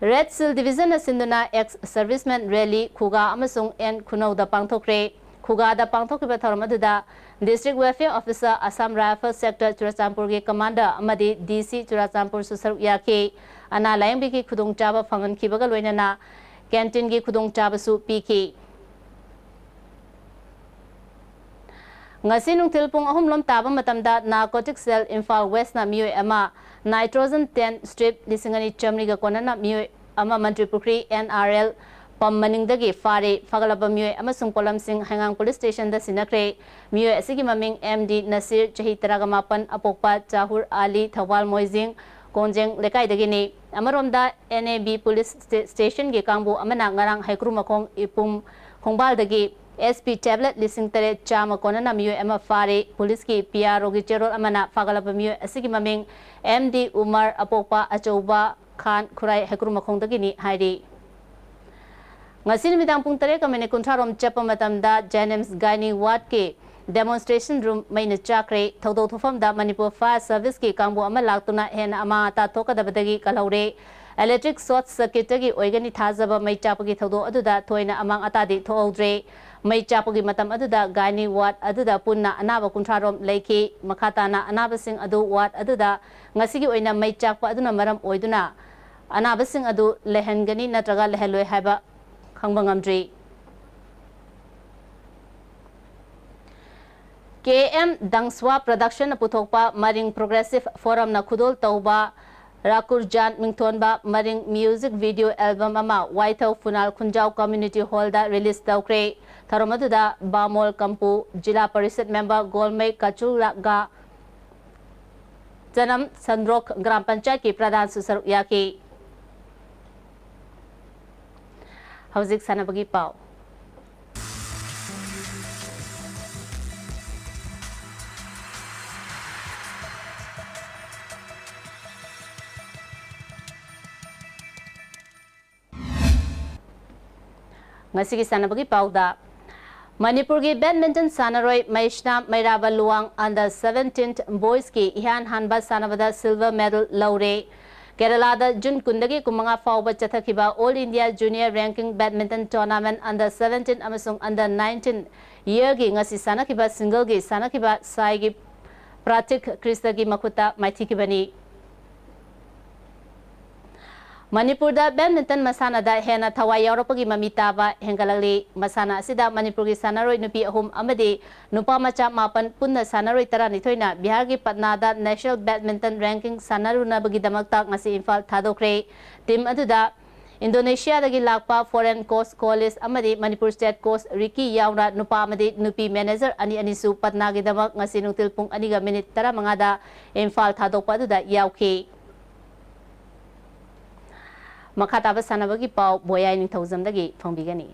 Red Shield Division ꯅ ꯁꯤꯟꯗꯨꯅ ex serviceman rally ꯈꯨꯒꯥ ꯑꯃꯁꯨꯡ ꯑꯦꯟ ꯈꯨꯅꯧꯗ ꯄꯥꯡꯊꯣꯛꯈ꯭ꯔꯦ꯫ ꯈꯨꯒꯥꯗ ꯄꯥꯡꯊꯣꯛꯈꯤꯕ ꯊꯧꯔꯝ ꯑꯗꯨꯗ District Welfare Officer, Assam Rifle Sector, ꯆꯨꯔꯆꯥꯟꯄꯨꯔꯒꯤ commander ꯑꯃꯗꯤ D C ꯆꯨꯔꯆꯥꯟꯄꯨꯔꯁꯨ ꯁꯔꯨꯛ ꯌꯥꯈꯤ꯫ ꯑꯅꯥ ꯂꯥꯌꯦꯡꯕꯒꯤ ꯈꯨꯗꯣꯡꯆꯥꯕ ꯐꯪꯍꯟꯈꯤꯕꯒ ꯂꯣꯏꯅꯅ canteen ꯒꯤ ꯈꯨꯗꯣꯡꯆꯥꯕꯁꯨ ꯄꯤꯈꯤ꯫ ꯉꯁꯤ ꯅꯨꯡꯊꯤꯜ ꯄꯨꯡ ꯑꯍꯨꯝ ꯂꯣꯝ ꯇꯥꯕ ꯃꯇꯝꯗ narcotic cell ꯏꯝꯐꯥꯜ West ꯅ ꯃꯤꯑꯣꯏ ꯑꯃ, nitrogen ten strip ꯂꯤꯁꯤꯡ ꯑꯅꯤ ꯆꯥꯃꯔꯤꯒ ꯀꯣꯟꯅꯅ ꯃꯤꯑꯣꯏ ꯑꯃ ꯃꯟꯇ꯭ꯔꯤ ꯄꯨꯈ꯭ꯔꯤ N R L pump ꯃꯅꯤꯡꯗꯒꯤ ꯐꯥꯔꯦ꯫ ꯐꯥꯒꯠꯂꯕ ꯃꯤꯑꯣꯏ ꯑꯃꯁꯨꯡ ꯄꯣꯠꯂꯝꯁꯤꯡ ꯍꯩꯉꯥꯡ Police Station ꯗ ꯁꯤꯟꯅꯈ꯭ꯔꯦ꯫ ꯃꯤꯑꯣꯏ ꯑꯁꯤꯒꯤ ꯃꯃꯤꯡ M D ꯅꯁꯤꯔ, ꯆꯍꯤ ꯇꯔꯥꯒ ꯃꯥꯄꯟ, ꯑꯄꯣꯛꯄ ꯆꯥꯍꯨꯔ ꯑꯥꯂꯤ, ꯊꯧꯕꯥꯜ ꯃꯣꯏꯖꯤꯡ ꯀꯣꯟꯖꯦꯡ ꯂꯩꯀꯥꯏꯗꯒꯤꯅꯤ꯫ ꯑꯃꯔꯣꯝꯗ, N A B Police Sta-, Station ꯒꯤ ꯀꯥꯡꯕꯨ ꯑꯃꯅ ꯉꯔꯥꯡ ꯍꯩꯀ꯭ꯔꯨꯃꯈꯣꯡ ꯏꯄꯨꯝ ꯈꯣꯡꯕꯥꯜꯗꯒꯤ S P tablet ꯂꯤꯁꯤꯡ ꯇꯔꯦꯠ ꯆꯥꯝꯃ ꯀꯣꯟꯅꯅ ꯃꯤꯑꯣꯏ ꯑꯃ ꯐꯥꯔꯦ꯫ Police ꯀꯤ P R O ꯒꯤ ꯆꯦꯔꯣꯜ ꯑꯃꯅ ꯐꯥꯒꯠꯂꯕ ꯃꯤꯑꯣꯏ ꯑꯁꯤꯒꯤ ꯃꯃꯤꯡ M D ꯎꯃꯔ, ꯑꯄꯣꯛꯄ ꯑꯆꯧꯕ ꯈꯥꯟ, ꯈꯨꯔꯥꯏ ꯍꯩꯀ꯭ꯔꯨꯃꯈꯣꯡꯗꯒꯤꯅꯤ ꯍꯥꯏꯔꯤ꯫ ꯉꯁꯤ ꯅꯨꯃꯤꯗꯥꯡ ꯄꯨꯡ ꯇꯔꯦꯠꯀ minute ꯀꯨꯟꯊ꯭ꯔꯥ ꯔꯣꯝ ꯆꯠꯄ ꯃꯇꯝꯗ Jennings Gynae Ward ꯀꯤ demonstration room ꯃꯩꯅ ꯆꯥꯛꯈ꯭ꯔꯦ꯫ ꯊꯧꯗꯣꯛ ꯊꯣꯛꯐꯝꯗ Manipur Fire Service ꯀꯤ ꯀꯥꯡꯕꯨ ꯑꯃ ꯂꯥꯛꯇꯨꯅ ꯍꯦꯟꯅ ꯑꯃꯥꯡ ꯑꯇꯥ ꯊꯣꯛꯀꯗꯕꯗꯒꯤ ꯀꯜꯍꯧꯔꯦ꯫ Electric short circuit ꯇꯒꯤ ꯑꯣꯏꯒꯅꯤ ꯊꯥꯖꯕ ꯃꯩ ꯆꯥꯛꯄꯒꯤ ꯊꯧꯗꯣꯛ ꯑꯗꯨꯗ ꯊꯣꯏꯅ ꯑꯃꯥꯡ ꯑꯇꯥꯗꯤ ꯊꯣꯛꯍꯧꯗ꯭ꯔꯦ꯫ ꯃꯩ ꯆꯥꯛꯄꯒꯤ ꯃꯇꯝ ꯑꯗꯨꯗ Gynae Ward ꯑꯗꯨꯗ ꯄꯨꯟꯅ ꯑꯅꯥꯕ ꯀꯨꯟꯊ꯭ꯔꯥ ꯔꯣꯝ ꯂꯩꯈꯤ꯫ ꯃꯈꯥ ꯇꯥꯅ ꯑꯅꯥꯕꯁꯤꯡ ꯑꯗꯨ ward ꯑꯗꯨꯗ ꯉꯁꯤꯒꯤ ꯑꯣꯏꯅ ꯃꯩ ꯆꯥꯛꯄ ꯑꯗꯨꯅ ꯃꯔꯝ ꯑꯣꯏꯗꯨꯅ ꯑꯅꯥꯕꯁꯤꯡ ꯑꯗꯨ ꯂꯩꯍꯟꯒꯅꯤ ꯅꯠꯇ꯭ꯔꯒ ꯂꯩꯍꯜꯂꯣꯏ ꯍꯥꯏꯕ ꯈꯪꯕ ꯉꯝꯗ꯭ꯔꯤ꯫ K M Dangswa Production ꯅ ꯄꯨꯊꯣꯛꯄ ꯃꯔꯤꯡ Progressive Forum ꯅ ꯈꯨꯗꯣꯜ ꯇꯧꯕ ꯔꯥꯀꯨꯔꯖꯥꯟ ꯃꯤꯡꯊꯣꯟꯕ ꯃꯔꯤꯡ music video album ꯑꯃ ꯋꯥꯏꯊꯧ ꯐꯨꯅꯥꯜ ꯈꯨꯟꯖꯥꯎ Community Hall ꯗ release ꯇꯧꯈ꯭ꯔꯦ꯫ ꯊꯧꯔꯝ ꯑꯗꯨꯗ ꯕꯥꯃꯣꯜ ꯀꯝꯄꯨ, ꯖꯤꯂꯥ ꯄꯔꯤꯁꯠ member ꯒꯣꯜꯃꯩ ꯀꯆꯨꯂꯥꯒ, ꯆꯅꯝ ꯁꯟꯗ꯭ꯔꯣꯛ ꯒ꯭ꯔꯥꯝ ꯄꯟꯆꯥꯌꯠꯀꯤ ꯄ꯭ꯔꯙꯥꯟꯁꯨ ꯁꯔꯨꯛ ꯌꯥꯈꯤ꯫ ꯍꯧꯖꯤꯛ ꯁꯥꯟꯅꯕꯒꯤ ꯄꯥꯎ꯫ ꯉꯁꯤꯒꯤ ꯁꯥꯟꯅꯕꯒꯤ ꯄꯥꯎꯗ, ꯃꯅꯤꯄꯨꯔꯒꯤ badminton ꯁꯥꯟꯅꯔꯣꯏ ꯃꯩꯁꯅꯥꯝ ꯃꯩꯔꯥꯕ ꯂꯨꯋꯥꯡ under seventeen boys ꯀꯤ ꯏꯍꯥꯟ ꯍꯥꯟꯕ ꯁꯥꯟꯅꯕꯗ silver medal ꯂꯧꯔꯦ꯫ ꯀꯦꯔꯂꯥꯗ ꯖꯨꯟ ꯀꯨꯟꯗꯒꯤ ꯀꯨꯟꯃꯉꯥ ꯐꯥꯎꯕ ꯆꯠꯊꯈꯤꯕ All India Junior Ranking Badminton Tournament under seventeen ꯑꯃꯁꯨꯡ under nineteen yearꯒꯤ ꯉꯁꯤ ꯁꯥꯟꯅꯈꯤꯕ singleꯒꯤ ꯁꯥꯟꯅꯈꯤꯕ ꯁꯥꯏꯒꯤ ꯄ꯭ꯔꯥꯇꯤꯛ ꯀ꯭ꯔꯤꯁꯇꯒꯤ ꯃꯈꯨꯠꯇ ꯃꯥꯏꯊꯤꯈꯤꯕꯅꯤ꯫ ꯃꯅꯤꯄꯨꯔꯗ badminton ꯃꯁꯥꯟꯅꯗ ꯍꯦꯟꯅ ꯊꯋꯥꯏ ꯌꯥꯎꯔꯛꯄꯒꯤ ꯃꯃꯤ ꯇꯥꯕ ꯍꯦꯟꯒꯠꯂꯛꯂꯤ꯫ ꯃꯁꯥꯟꯅ ꯑꯁꯤꯗ ꯃꯅꯤꯄꯨꯔꯒꯤ ꯁꯥꯟꯅꯔꯣꯏ ꯅꯨꯄꯤ ꯑꯍꯨꯝ ꯑꯃꯗꯤ ꯅꯨꯄꯥ ꯃꯆꯥ ꯃꯥꯄꯟ, ꯄꯨꯟꯅ ꯁꯥꯟꯅꯔꯣꯏ ꯇꯔꯥꯅꯤꯊꯣꯏꯅ ꯕꯤꯍꯥꯔꯒꯤ ꯄꯠꯅꯥꯗ National Badminton Ranking ꯁꯥꯟꯅꯔꯨꯅꯕꯒꯤꯗꯃꯛꯇ ꯉꯁꯤ ꯏꯝꯐꯥꯜ ꯊꯥꯗꯣꯛꯈ꯭ꯔꯦ꯫ Team ꯑꯗꯨꯗ ꯏꯟꯗꯣꯅꯦꯁꯤꯌꯥꯗꯒꯤ ꯂꯥꯛꯄ foreign coach Kolis ꯑꯃꯗꯤ ꯃꯅꯤꯄꯨꯔ state coach ꯔꯤꯀꯤ ꯌꯥꯎꯅ ꯅꯨꯄꯥ ꯑꯃꯗꯤ ꯅꯨꯄꯤ manager ꯑꯅꯤ ꯑꯅꯤꯁꯨ ꯄꯠꯅꯥꯒꯤꯗꯃꯛ ꯉꯁꯤ ꯅꯨꯡꯊꯤꯜ ꯄꯨꯡ ꯑꯅꯤꯒ ꯃꯤꯅꯤꯠ ꯇꯔꯥꯃꯉꯥꯗ ꯏꯝꯐꯥꯜ ꯊꯥꯗꯣꯛꯄ ꯑꯗꯨꯗ ꯌꯥꯎꯈꯤ꯫ ꯃꯈꯥ ꯇꯥꯕ ꯁꯥꯟꯅꯕꯒꯤ ꯄꯥꯎ ꯕꯣꯌꯥꯏ ꯅꯤꯡꯊꯧꯖꯝꯗꯒꯤ ꯐꯪꯕꯤꯒꯅꯤ꯫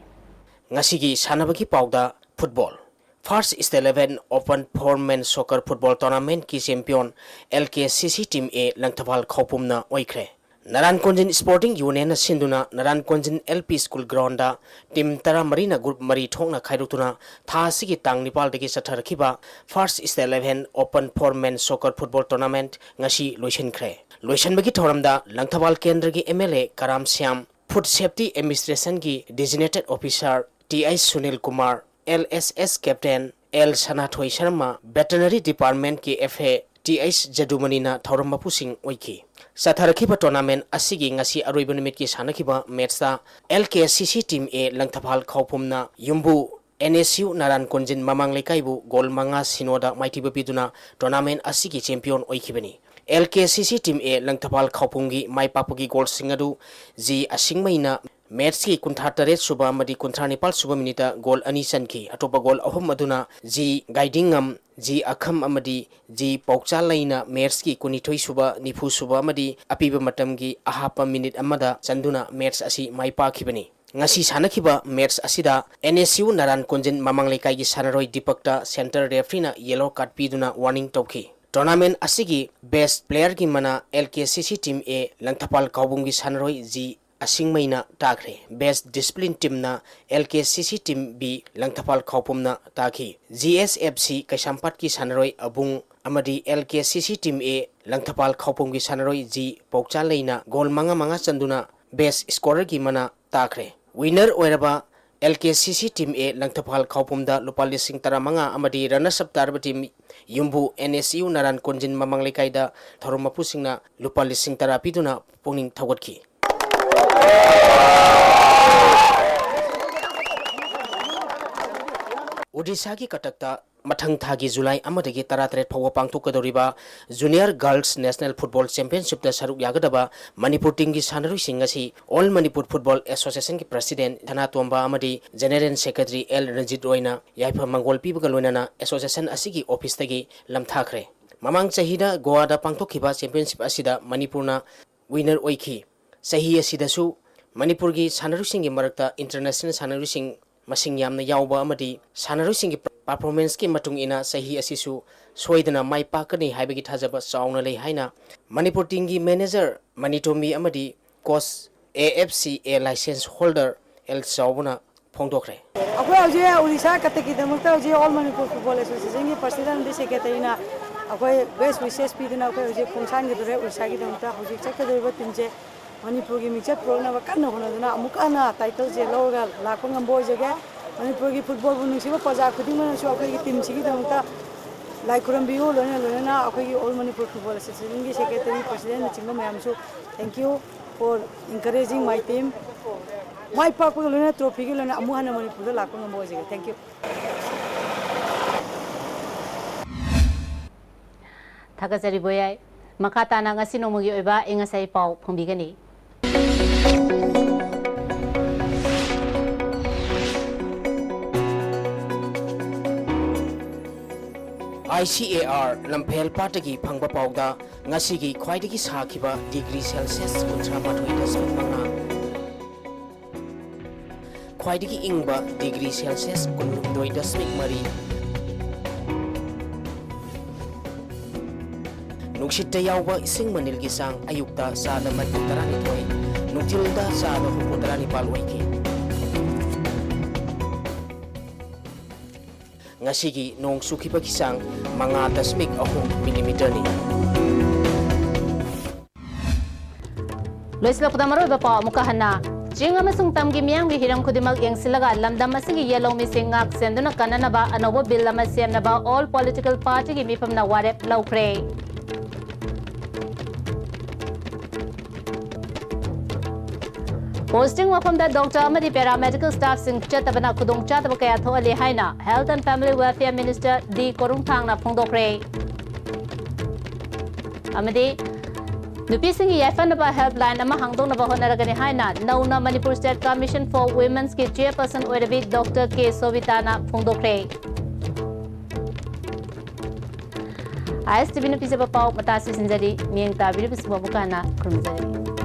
ꯉꯁꯤꯒꯤ ꯁꯥꯟꯅꯕꯒꯤ ꯄꯥꯎꯗ football. First State Eleven Open Four Men Soccer Football Tournamentꯀꯤ champion L K C C Team A Langthabal ꯈꯥꯎꯄꯨꯝꯅ ꯑꯣꯏꯈ꯭ꯔꯦ꯫ ꯅꯔꯥꯟ ꯀꯣꯟꯖꯤꯟ Sporting Unionꯅ ꯁꯤꯟꯗꯨꯅ ꯅꯔꯥꯟ ꯀꯣꯟꯖꯤꯟ L P School Groundꯗ team ꯇꯔꯥꯃꯔꯤꯅ group ꯃꯔꯤ ꯊꯣꯛꯅ ꯈꯥꯏꯗꯣꯛꯇꯨꯅ ꯊꯥ ꯑꯁꯤꯒꯤ ꯇꯥꯡ ꯅꯤꯄꯥꯜꯗꯒꯤ ꯆꯠꯊꯔꯛꯈꯤꯕ First State Eleven Open Four Men Soccer Football Tournament ꯉꯁꯤ ꯂꯣꯏꯁꯤꯟꯈ꯭ꯔꯦ꯫ ꯂꯣꯏꯁꯤꯟꯕꯒꯤ ꯊꯧꯔꯝꯗ ꯂꯪꯊꯕꯥꯜ ꯀꯦꯟꯗ꯭ꯔꯒꯤ M L A Karam Shyam, Food Safety Administrationꯒꯤ Designated Officer T I Sunil Kumar, L S S Captain L Sanathoi Sharma, Veterinary Departmentꯀꯤ F A T H ꯖꯗꯨꯃꯅꯤꯅ ꯊꯧꯔꯝ ꯃꯄꯨꯁꯤꯡ ꯑꯣꯏꯈꯤ꯫ ꯆꯠꯊꯔꯛꯈꯤꯕ tournament ꯑꯁꯤꯒꯤ ꯉꯁꯤ ꯑꯔꯣꯏꯕ ꯅꯨꯃꯤꯠꯀꯤ ꯁꯥꯟꯅꯈꯤꯕ matchꯇ L K C C Team A Langthabal ꯈꯥꯎꯄꯨꯝꯅ ꯌꯨꯝꯕꯨ N S U ꯅꯔꯥꯟ ꯀꯣꯟꯖꯤꯟ ꯃꯃꯥꯡ ꯂꯩꯀꯥꯏꯕꯨ goal ꯃꯉꯥ ꯁꯤꯅꯣꯗ ꯃꯥꯏꯊꯤꯕ ꯄꯤꯗꯨꯅ tournament ꯑꯁꯤꯒꯤ champion ꯑꯣꯏꯈꯤꯕꯅꯤ꯫ L K C C Team A Langthabal ꯈꯥꯎꯄꯨꯝꯒꯤ ꯃꯥꯏ ꯄꯥꯛꯄꯒꯤ goalꯁꯤꯡ ꯑꯗꯨ ꯖꯤ ꯑꯁꯤꯡꯃꯩꯅ matchꯀꯤ ꯀꯨꯟꯊ꯭ꯔꯥ ꯇꯔꯦꯠ ꯁꯨꯕ ꯑꯃꯗꯤ ꯀꯨꯟꯊ꯭ꯔꯥ ꯅꯤꯄꯥꯜ ꯁꯨꯕ ꯃꯤꯅꯤꯠꯇ goal ꯑꯅꯤ ꯆꯟꯈꯤ꯫ ꯑꯇꯣꯞꯄ goal ꯑꯍꯨꯝ ꯑꯗꯨꯅ ꯖꯤ ꯒꯥꯏꯗꯤꯡꯉꯝ, ꯖꯤ ꯑꯈꯝ ꯑꯃꯗꯤ ꯖꯤ ꯄꯥꯎꯆꯥꯂꯩꯅ matchꯀꯤ ꯀꯨꯟꯅꯤꯊꯣꯏ ꯁꯨꯕ, ꯅꯤꯐꯨ ꯁꯨꯕ ꯑꯃꯗꯤ ꯑꯄꯤꯕ ꯃꯇꯝꯒꯤ ꯑꯍꯥꯞꯄ ꯃꯤꯅꯤꯠ ꯑꯃꯗ ꯆꯟꯗꯨꯅ match ꯑꯁꯤ ꯃꯥꯏ ꯄꯥꯛꯈꯤꯕꯅꯤ꯫ ꯉꯁꯤ ꯁꯥꯟꯅꯈꯤꯕ match ꯑꯁꯤꯗ N S U ꯅꯔꯥꯟ ꯀꯣꯟꯖꯤꯟ ꯃꯃꯥꯡ ꯂꯩꯀꯥꯏꯒꯤ ꯁꯥꯟꯅꯔꯣꯏ ꯗꯤꯄꯛꯇ centre refereeꯅ yellow card ꯄꯤꯗꯨꯅ warning ꯇꯧꯈꯤ꯫ Tournament ꯑꯁꯤꯒꯤ best playerꯒꯤ ꯃꯅꯥ L K C C Team A Langthabal ꯈꯥꯎꯄꯨꯝꯒꯤ ꯁꯥꯟꯅꯔꯣꯏ ꯖꯤ ꯑꯁꯤꯡꯃꯩꯅ ꯇꯥꯈ꯭ꯔꯦ꯫ Best discipline teamꯅ L K C C Team B Langthabal ꯈꯥꯎꯄꯨꯝꯅ ꯇꯥꯈꯤ꯫ G S F C ꯀꯩꯁꯥꯝꯄꯥꯠꯀꯤ ꯁꯥꯟꯅꯔꯣꯏ ꯑꯕꯨꯡ ꯑꯃꯗꯤ L K C C Team A Langthabal ꯈꯥꯎꯄꯨꯝꯒꯤ ꯁꯥꯟꯅꯔꯣꯏ G ꯄꯧꯆꯥꯂꯩꯅ goal ꯃꯉꯥ ꯃꯉꯥ ꯆꯟꯗꯨꯅ best scorerꯒꯤ ꯃꯅꯥ ꯇꯥꯈ꯭ꯔꯦ꯫ Winner ꯑꯣꯏꯔꯕ L K C C Team A Langthabal ꯈꯥꯎꯄꯨꯝꯗ ꯂꯨꯄꯥ ꯂꯤꯁꯤꯡ ꯇꯔꯥꯃꯉꯥ ꯑꯃꯗꯤ runners up ꯇꯥꯔꯕ team ꯌꯨꯝꯕꯨ N S U ꯅꯥꯔꯥꯟ ꯀꯣꯟꯖꯤꯟ ꯃꯃꯥꯡ ꯂꯩꯀꯥꯏꯗ ꯊꯧꯔꯝ ꯃꯄꯨꯁꯤꯡꯅ ꯂꯨꯄꯥ ꯂꯤꯁꯤꯡ ꯇꯔꯥ ꯄꯤꯗꯨꯅ ꯄꯨꯛꯅꯤꯡ ꯊꯧꯒꯠꯈꯤ꯫ ꯑꯣꯗꯤꯁꯥꯒꯤ ꯀꯇꯛꯇ ꯃꯊꯪ ꯊꯥꯒꯤ ꯖꯨꯂꯥꯏ ꯑꯃꯗꯒꯤ ꯇꯔꯥꯇꯔꯦꯠ ꯐꯥꯎꯕ ꯄꯥꯡꯊꯣꯛꯀꯗꯧꯔꯤꯕ Junior Girls National Football Championshipꯇ ꯁꯔꯨꯛ ꯌꯥꯒꯗꯕ ꯃꯅꯤꯄꯨꯔ teamꯒꯤ ꯁꯥꯟꯅꯔꯣꯏꯁꯤꯡ ꯑꯁꯤ All Manipur Football Associationꯒꯤ President ꯁꯅꯥꯇꯣꯝꯕ ꯑꯃꯗꯤ General Secretary L ꯔꯟꯖꯤꯠ ꯔꯣꯏꯅ ꯌꯥꯏꯐ ꯃꯪꯒꯣꯜ ꯄꯤꯕꯒ ꯂꯣꯏꯅꯅ association ꯑꯁꯤꯒꯤ officeꯇꯒꯤ ꯂꯝꯊꯥꯈ꯭ꯔꯦ꯫ ꯃꯃꯥꯡ ꯆꯍꯤꯗ ꯒꯣꯋꯥꯗ ꯄꯥꯡꯊꯣꯛꯈꯤꯕ championship ꯑꯁꯤꯗ ꯃꯅꯤꯄꯨꯔꯅ winner ꯑꯣꯏꯈꯤ꯫ ꯆꯍꯤ ꯑꯁꯤꯗꯁꯨ ꯃꯅꯤꯄꯨꯔꯒꯤ ꯁꯥꯟꯅꯔꯣꯏꯁꯤꯡꯒꯤ ꯃꯔꯛꯇ international ꯁꯥꯟꯅꯔꯣꯏꯁꯤꯡ ꯃꯁꯤꯡ ꯌꯥꯝꯅ ꯌꯥꯎꯕ ꯑꯃꯗꯤ ꯁꯥꯟꯅꯔꯣꯏꯁꯤꯡꯒꯤ performanceꯀꯤ ꯃꯇꯨꯡ ꯏꯟꯅ ꯆꯍꯤ ꯑꯁꯤꯁꯨ ꯁꯣꯏꯗꯅ ꯃꯥꯏ ꯄꯥꯛꯀꯅꯤ ꯍꯥꯏꯕꯒꯤ ꯊꯥꯖꯕ ꯆꯥꯎꯅ ꯂꯩ ꯍꯥꯏꯅ ꯃꯅꯤꯄꯨꯔ teamꯒꯤ manager ꯃꯅꯤꯇꯣꯝꯕꯤ ꯑꯃꯗꯤ coach A F C A licence holder L ꯆꯥꯎꯕꯅ ꯐꯣꯡꯗꯣꯛꯈ꯭ꯔꯦ꯫ ꯑꯩꯈꯣꯏ ꯍꯧꯖꯤꯛ ꯑꯣꯔꯤꯁꯥ ꯀꯇꯛꯀꯤꯗꯃꯛꯇ ꯍꯧꯖꯤꯛ All Manipur Football Associationꯒꯤ President ꯑꯃꯗꯤ Secretaryꯅ ꯑꯩꯈꯣꯏ best wishes ꯄꯤꯗꯨꯅ ꯑꯩꯈꯣꯏ ꯍꯧꯖꯤꯛ ꯈꯣꯡꯁꯥꯟꯒꯗꯧꯔꯦ꯫ ꯑꯣꯔꯤꯁꯥꯒꯤꯗꯃꯛꯇ ꯍꯧꯖꯤꯛ ꯆꯠꯀꯗꯧꯔꯤꯕ teamꯁꯦ ꯃꯅꯤꯄꯨꯔꯒꯤ ꯃꯤꯡꯆꯠ ꯄꯨꯔꯛꯅꯕ ꯀꯟꯅ ꯍꯣꯠꯅꯗꯨꯅ ꯑꯃꯨꯛꯀ ꯍꯟꯅ titleꯁꯦ ꯂꯧꯔꯒ ꯂꯥꯛꯄ ꯉꯝꯕ ꯑꯣꯏꯖꯒꯦ꯫ ꯃꯅꯤꯄꯨꯔꯒꯤ footballꯕꯨ ꯅꯨꯡꯁꯤꯕ ꯄ꯭ꯔꯖꯥ ꯈꯨꯗꯤꯡꯃꯛꯅꯁꯨ ꯑꯩꯈꯣꯏꯒꯤ teamꯁꯤꯒꯤꯗꯃꯛꯇ ꯂꯥꯏ ꯈꯨꯔꯨꯝꯕꯤꯌꯨ꯫ ꯂꯣꯏꯅ ꯂꯣꯏꯅꯅ ꯑꯩꯈꯣꯏꯒꯤ All Manipur Football Associationꯒꯤ Secretary, Presidentꯅꯆꯤꯡꯕ ꯃꯌꯥꯝꯁꯨ thank you for encouraging my team꯫ ꯃꯥꯏ ꯄꯥꯛꯄꯒ ꯂꯣꯏꯅꯅ trophyꯒꯤ ꯂꯣꯏꯅ ꯑꯃꯨꯛ ꯍꯟꯅ ꯃꯅꯤꯄꯨꯔꯗ ꯂꯥꯛꯄ ꯉꯝꯕ ꯑꯣꯏꯖꯒꯦ꯫ Thank you꯫ ꯊꯥꯒꯠꯆꯔꯤ ꯕꯣꯌꯥꯏ꯫ ꯃꯈꯥ ꯇꯥꯅ ꯉꯁꯤ ꯅꯣꯡꯃꯒꯤ ꯑꯣꯏꯕ ꯑꯏꯪ ꯑꯁꯥꯒꯤ ꯄꯥꯎ ꯐꯣꯡꯕꯤꯒꯅꯤ꯫ I C A R ꯂꯝꯐꯦꯜ ꯄꯥꯠꯇꯒꯤ ꯐꯪꯕ ꯄꯥꯎꯗ ꯉꯁꯤꯒꯤ ꯈ꯭ꯋꯥꯏꯗꯒꯤ ꯁꯥꯈꯤꯕ degree Celsius ꯀꯨꯟꯊ꯭ꯔꯥ ꯃꯥꯊꯣꯏ ꯗꯁꯃꯤꯛ ꯃꯉꯥ, ꯈ꯭ꯋꯥꯏꯗꯒꯤ ꯏꯪꯕ degree Celsius ꯀꯨꯟꯍꯨꯝꯗꯣꯏ ꯗꯁꯃꯤꯛ ꯃꯔꯤ, ꯅꯨꯡꯁꯤꯠꯇ ꯌꯥꯎꯕ ꯏꯁꯤꯡ ꯃꯅꯤꯜꯒꯤ ꯆꯥꯡ ꯑꯌꯨꯛꯇ ꯆꯥꯗ ꯃꯔꯤꯐꯨ ꯇꯔꯥꯅꯤꯊꯣꯏ, ꯅꯨꯡꯊꯤꯜꯗ ꯆꯥꯗ ꯍꯨꯝꯐꯨ ꯇꯔꯥꯅꯤꯄꯥꯜ ꯑꯣꯏꯈꯤ꯫ ꯉꯁꯤꯒꯤ ꯅꯣꯡ ꯆꯨꯈꯤꯕꯒꯤ ꯆꯥꯡ ꯃꯉꯥ ꯗꯁꯃꯤꯛ ꯑꯍꯨꯝ ꯃꯤꯂꯤꯃꯤꯇꯔꯅꯤ꯫ ꯂꯣꯏꯁꯤꯜꯂꯛꯄꯗ ꯃꯔꯨꯑꯣꯏꯕ ꯄꯥꯎ ꯑꯃꯨꯛꯀ ꯍꯟꯅ꯫ ꯆꯤꯡ ꯑꯃꯁꯨꯡ ꯇꯝꯒꯤ ꯃꯤꯌꯥꯝꯒꯤ ꯍꯤꯔꯝ ꯈꯨꯗꯤꯡꯃꯛ ꯌꯦꯡꯁꯤꯜꯂꯒ ꯂꯝꯗꯝ ꯑꯁꯤꯒꯤ ꯌꯦꯜꯍꯧꯃꯤꯁꯤꯡ ꯉꯥꯛ ꯁꯦꯟꯗꯨꯅ ꯀꯟꯅꯅꯕ ꯑꯅꯧꯕ ꯕꯤꯜ ꯑꯃ ꯁꯦꯝꯅꯕ All Political Partyꯒꯤ ꯃꯤꯐꯝꯅ ꯋꯥꯔꯦꯞ ꯂꯧꯈ꯭ꯔꯦ꯫ Posting ꯃꯐꯝꯗ doctor ꯑꯃꯗꯤ paramedical staffꯁꯤꯡ ꯆꯠꯇꯕꯅ ꯈꯨꯗꯣꯡꯆꯥꯗꯕ ꯀꯌꯥ ꯊꯣꯛꯍꯜꯂꯤ ꯍꯥꯏꯅ Health and Family Welfare Minister ꯗꯤ ꯀꯣꯔꯨꯡꯊꯥꯡꯅ ꯐꯣꯡꯗꯣꯛꯈ꯭ꯔꯦ꯫ ꯑꯃꯗꯤ ꯅꯨꯄꯤꯁꯤꯡꯒꯤ ꯌꯥꯏꯐꯅꯕ helpline ꯑꯃ ꯍꯥꯡꯗꯣꯛꯅꯕ ꯍꯣꯠꯅꯔꯒꯅꯤ ꯍꯥꯏꯅ ꯅꯧꯅ Manipur State Commission for Womenꯁꯀꯤ chairperson ꯑꯣꯏꯔꯕꯤ doctor ꯀꯦ ꯁꯣꯕꯤꯇꯥꯅ ꯐꯣꯡꯗꯣꯛꯈ꯭ꯔꯦ꯫ ISTVꯅ ꯄꯤꯖꯕ ꯄꯥꯎ ꯃꯇꯥ ꯁꯤꯟꯖꯔꯤ꯫ ꯃꯤꯠꯌꯦꯡ ꯇꯥꯕꯤꯔꯤꯕꯁꯤꯡꯕꯨ ꯑꯃꯨꯛꯀ ꯍꯟꯅ ꯈꯨꯔꯨꯝꯖꯔꯤ꯫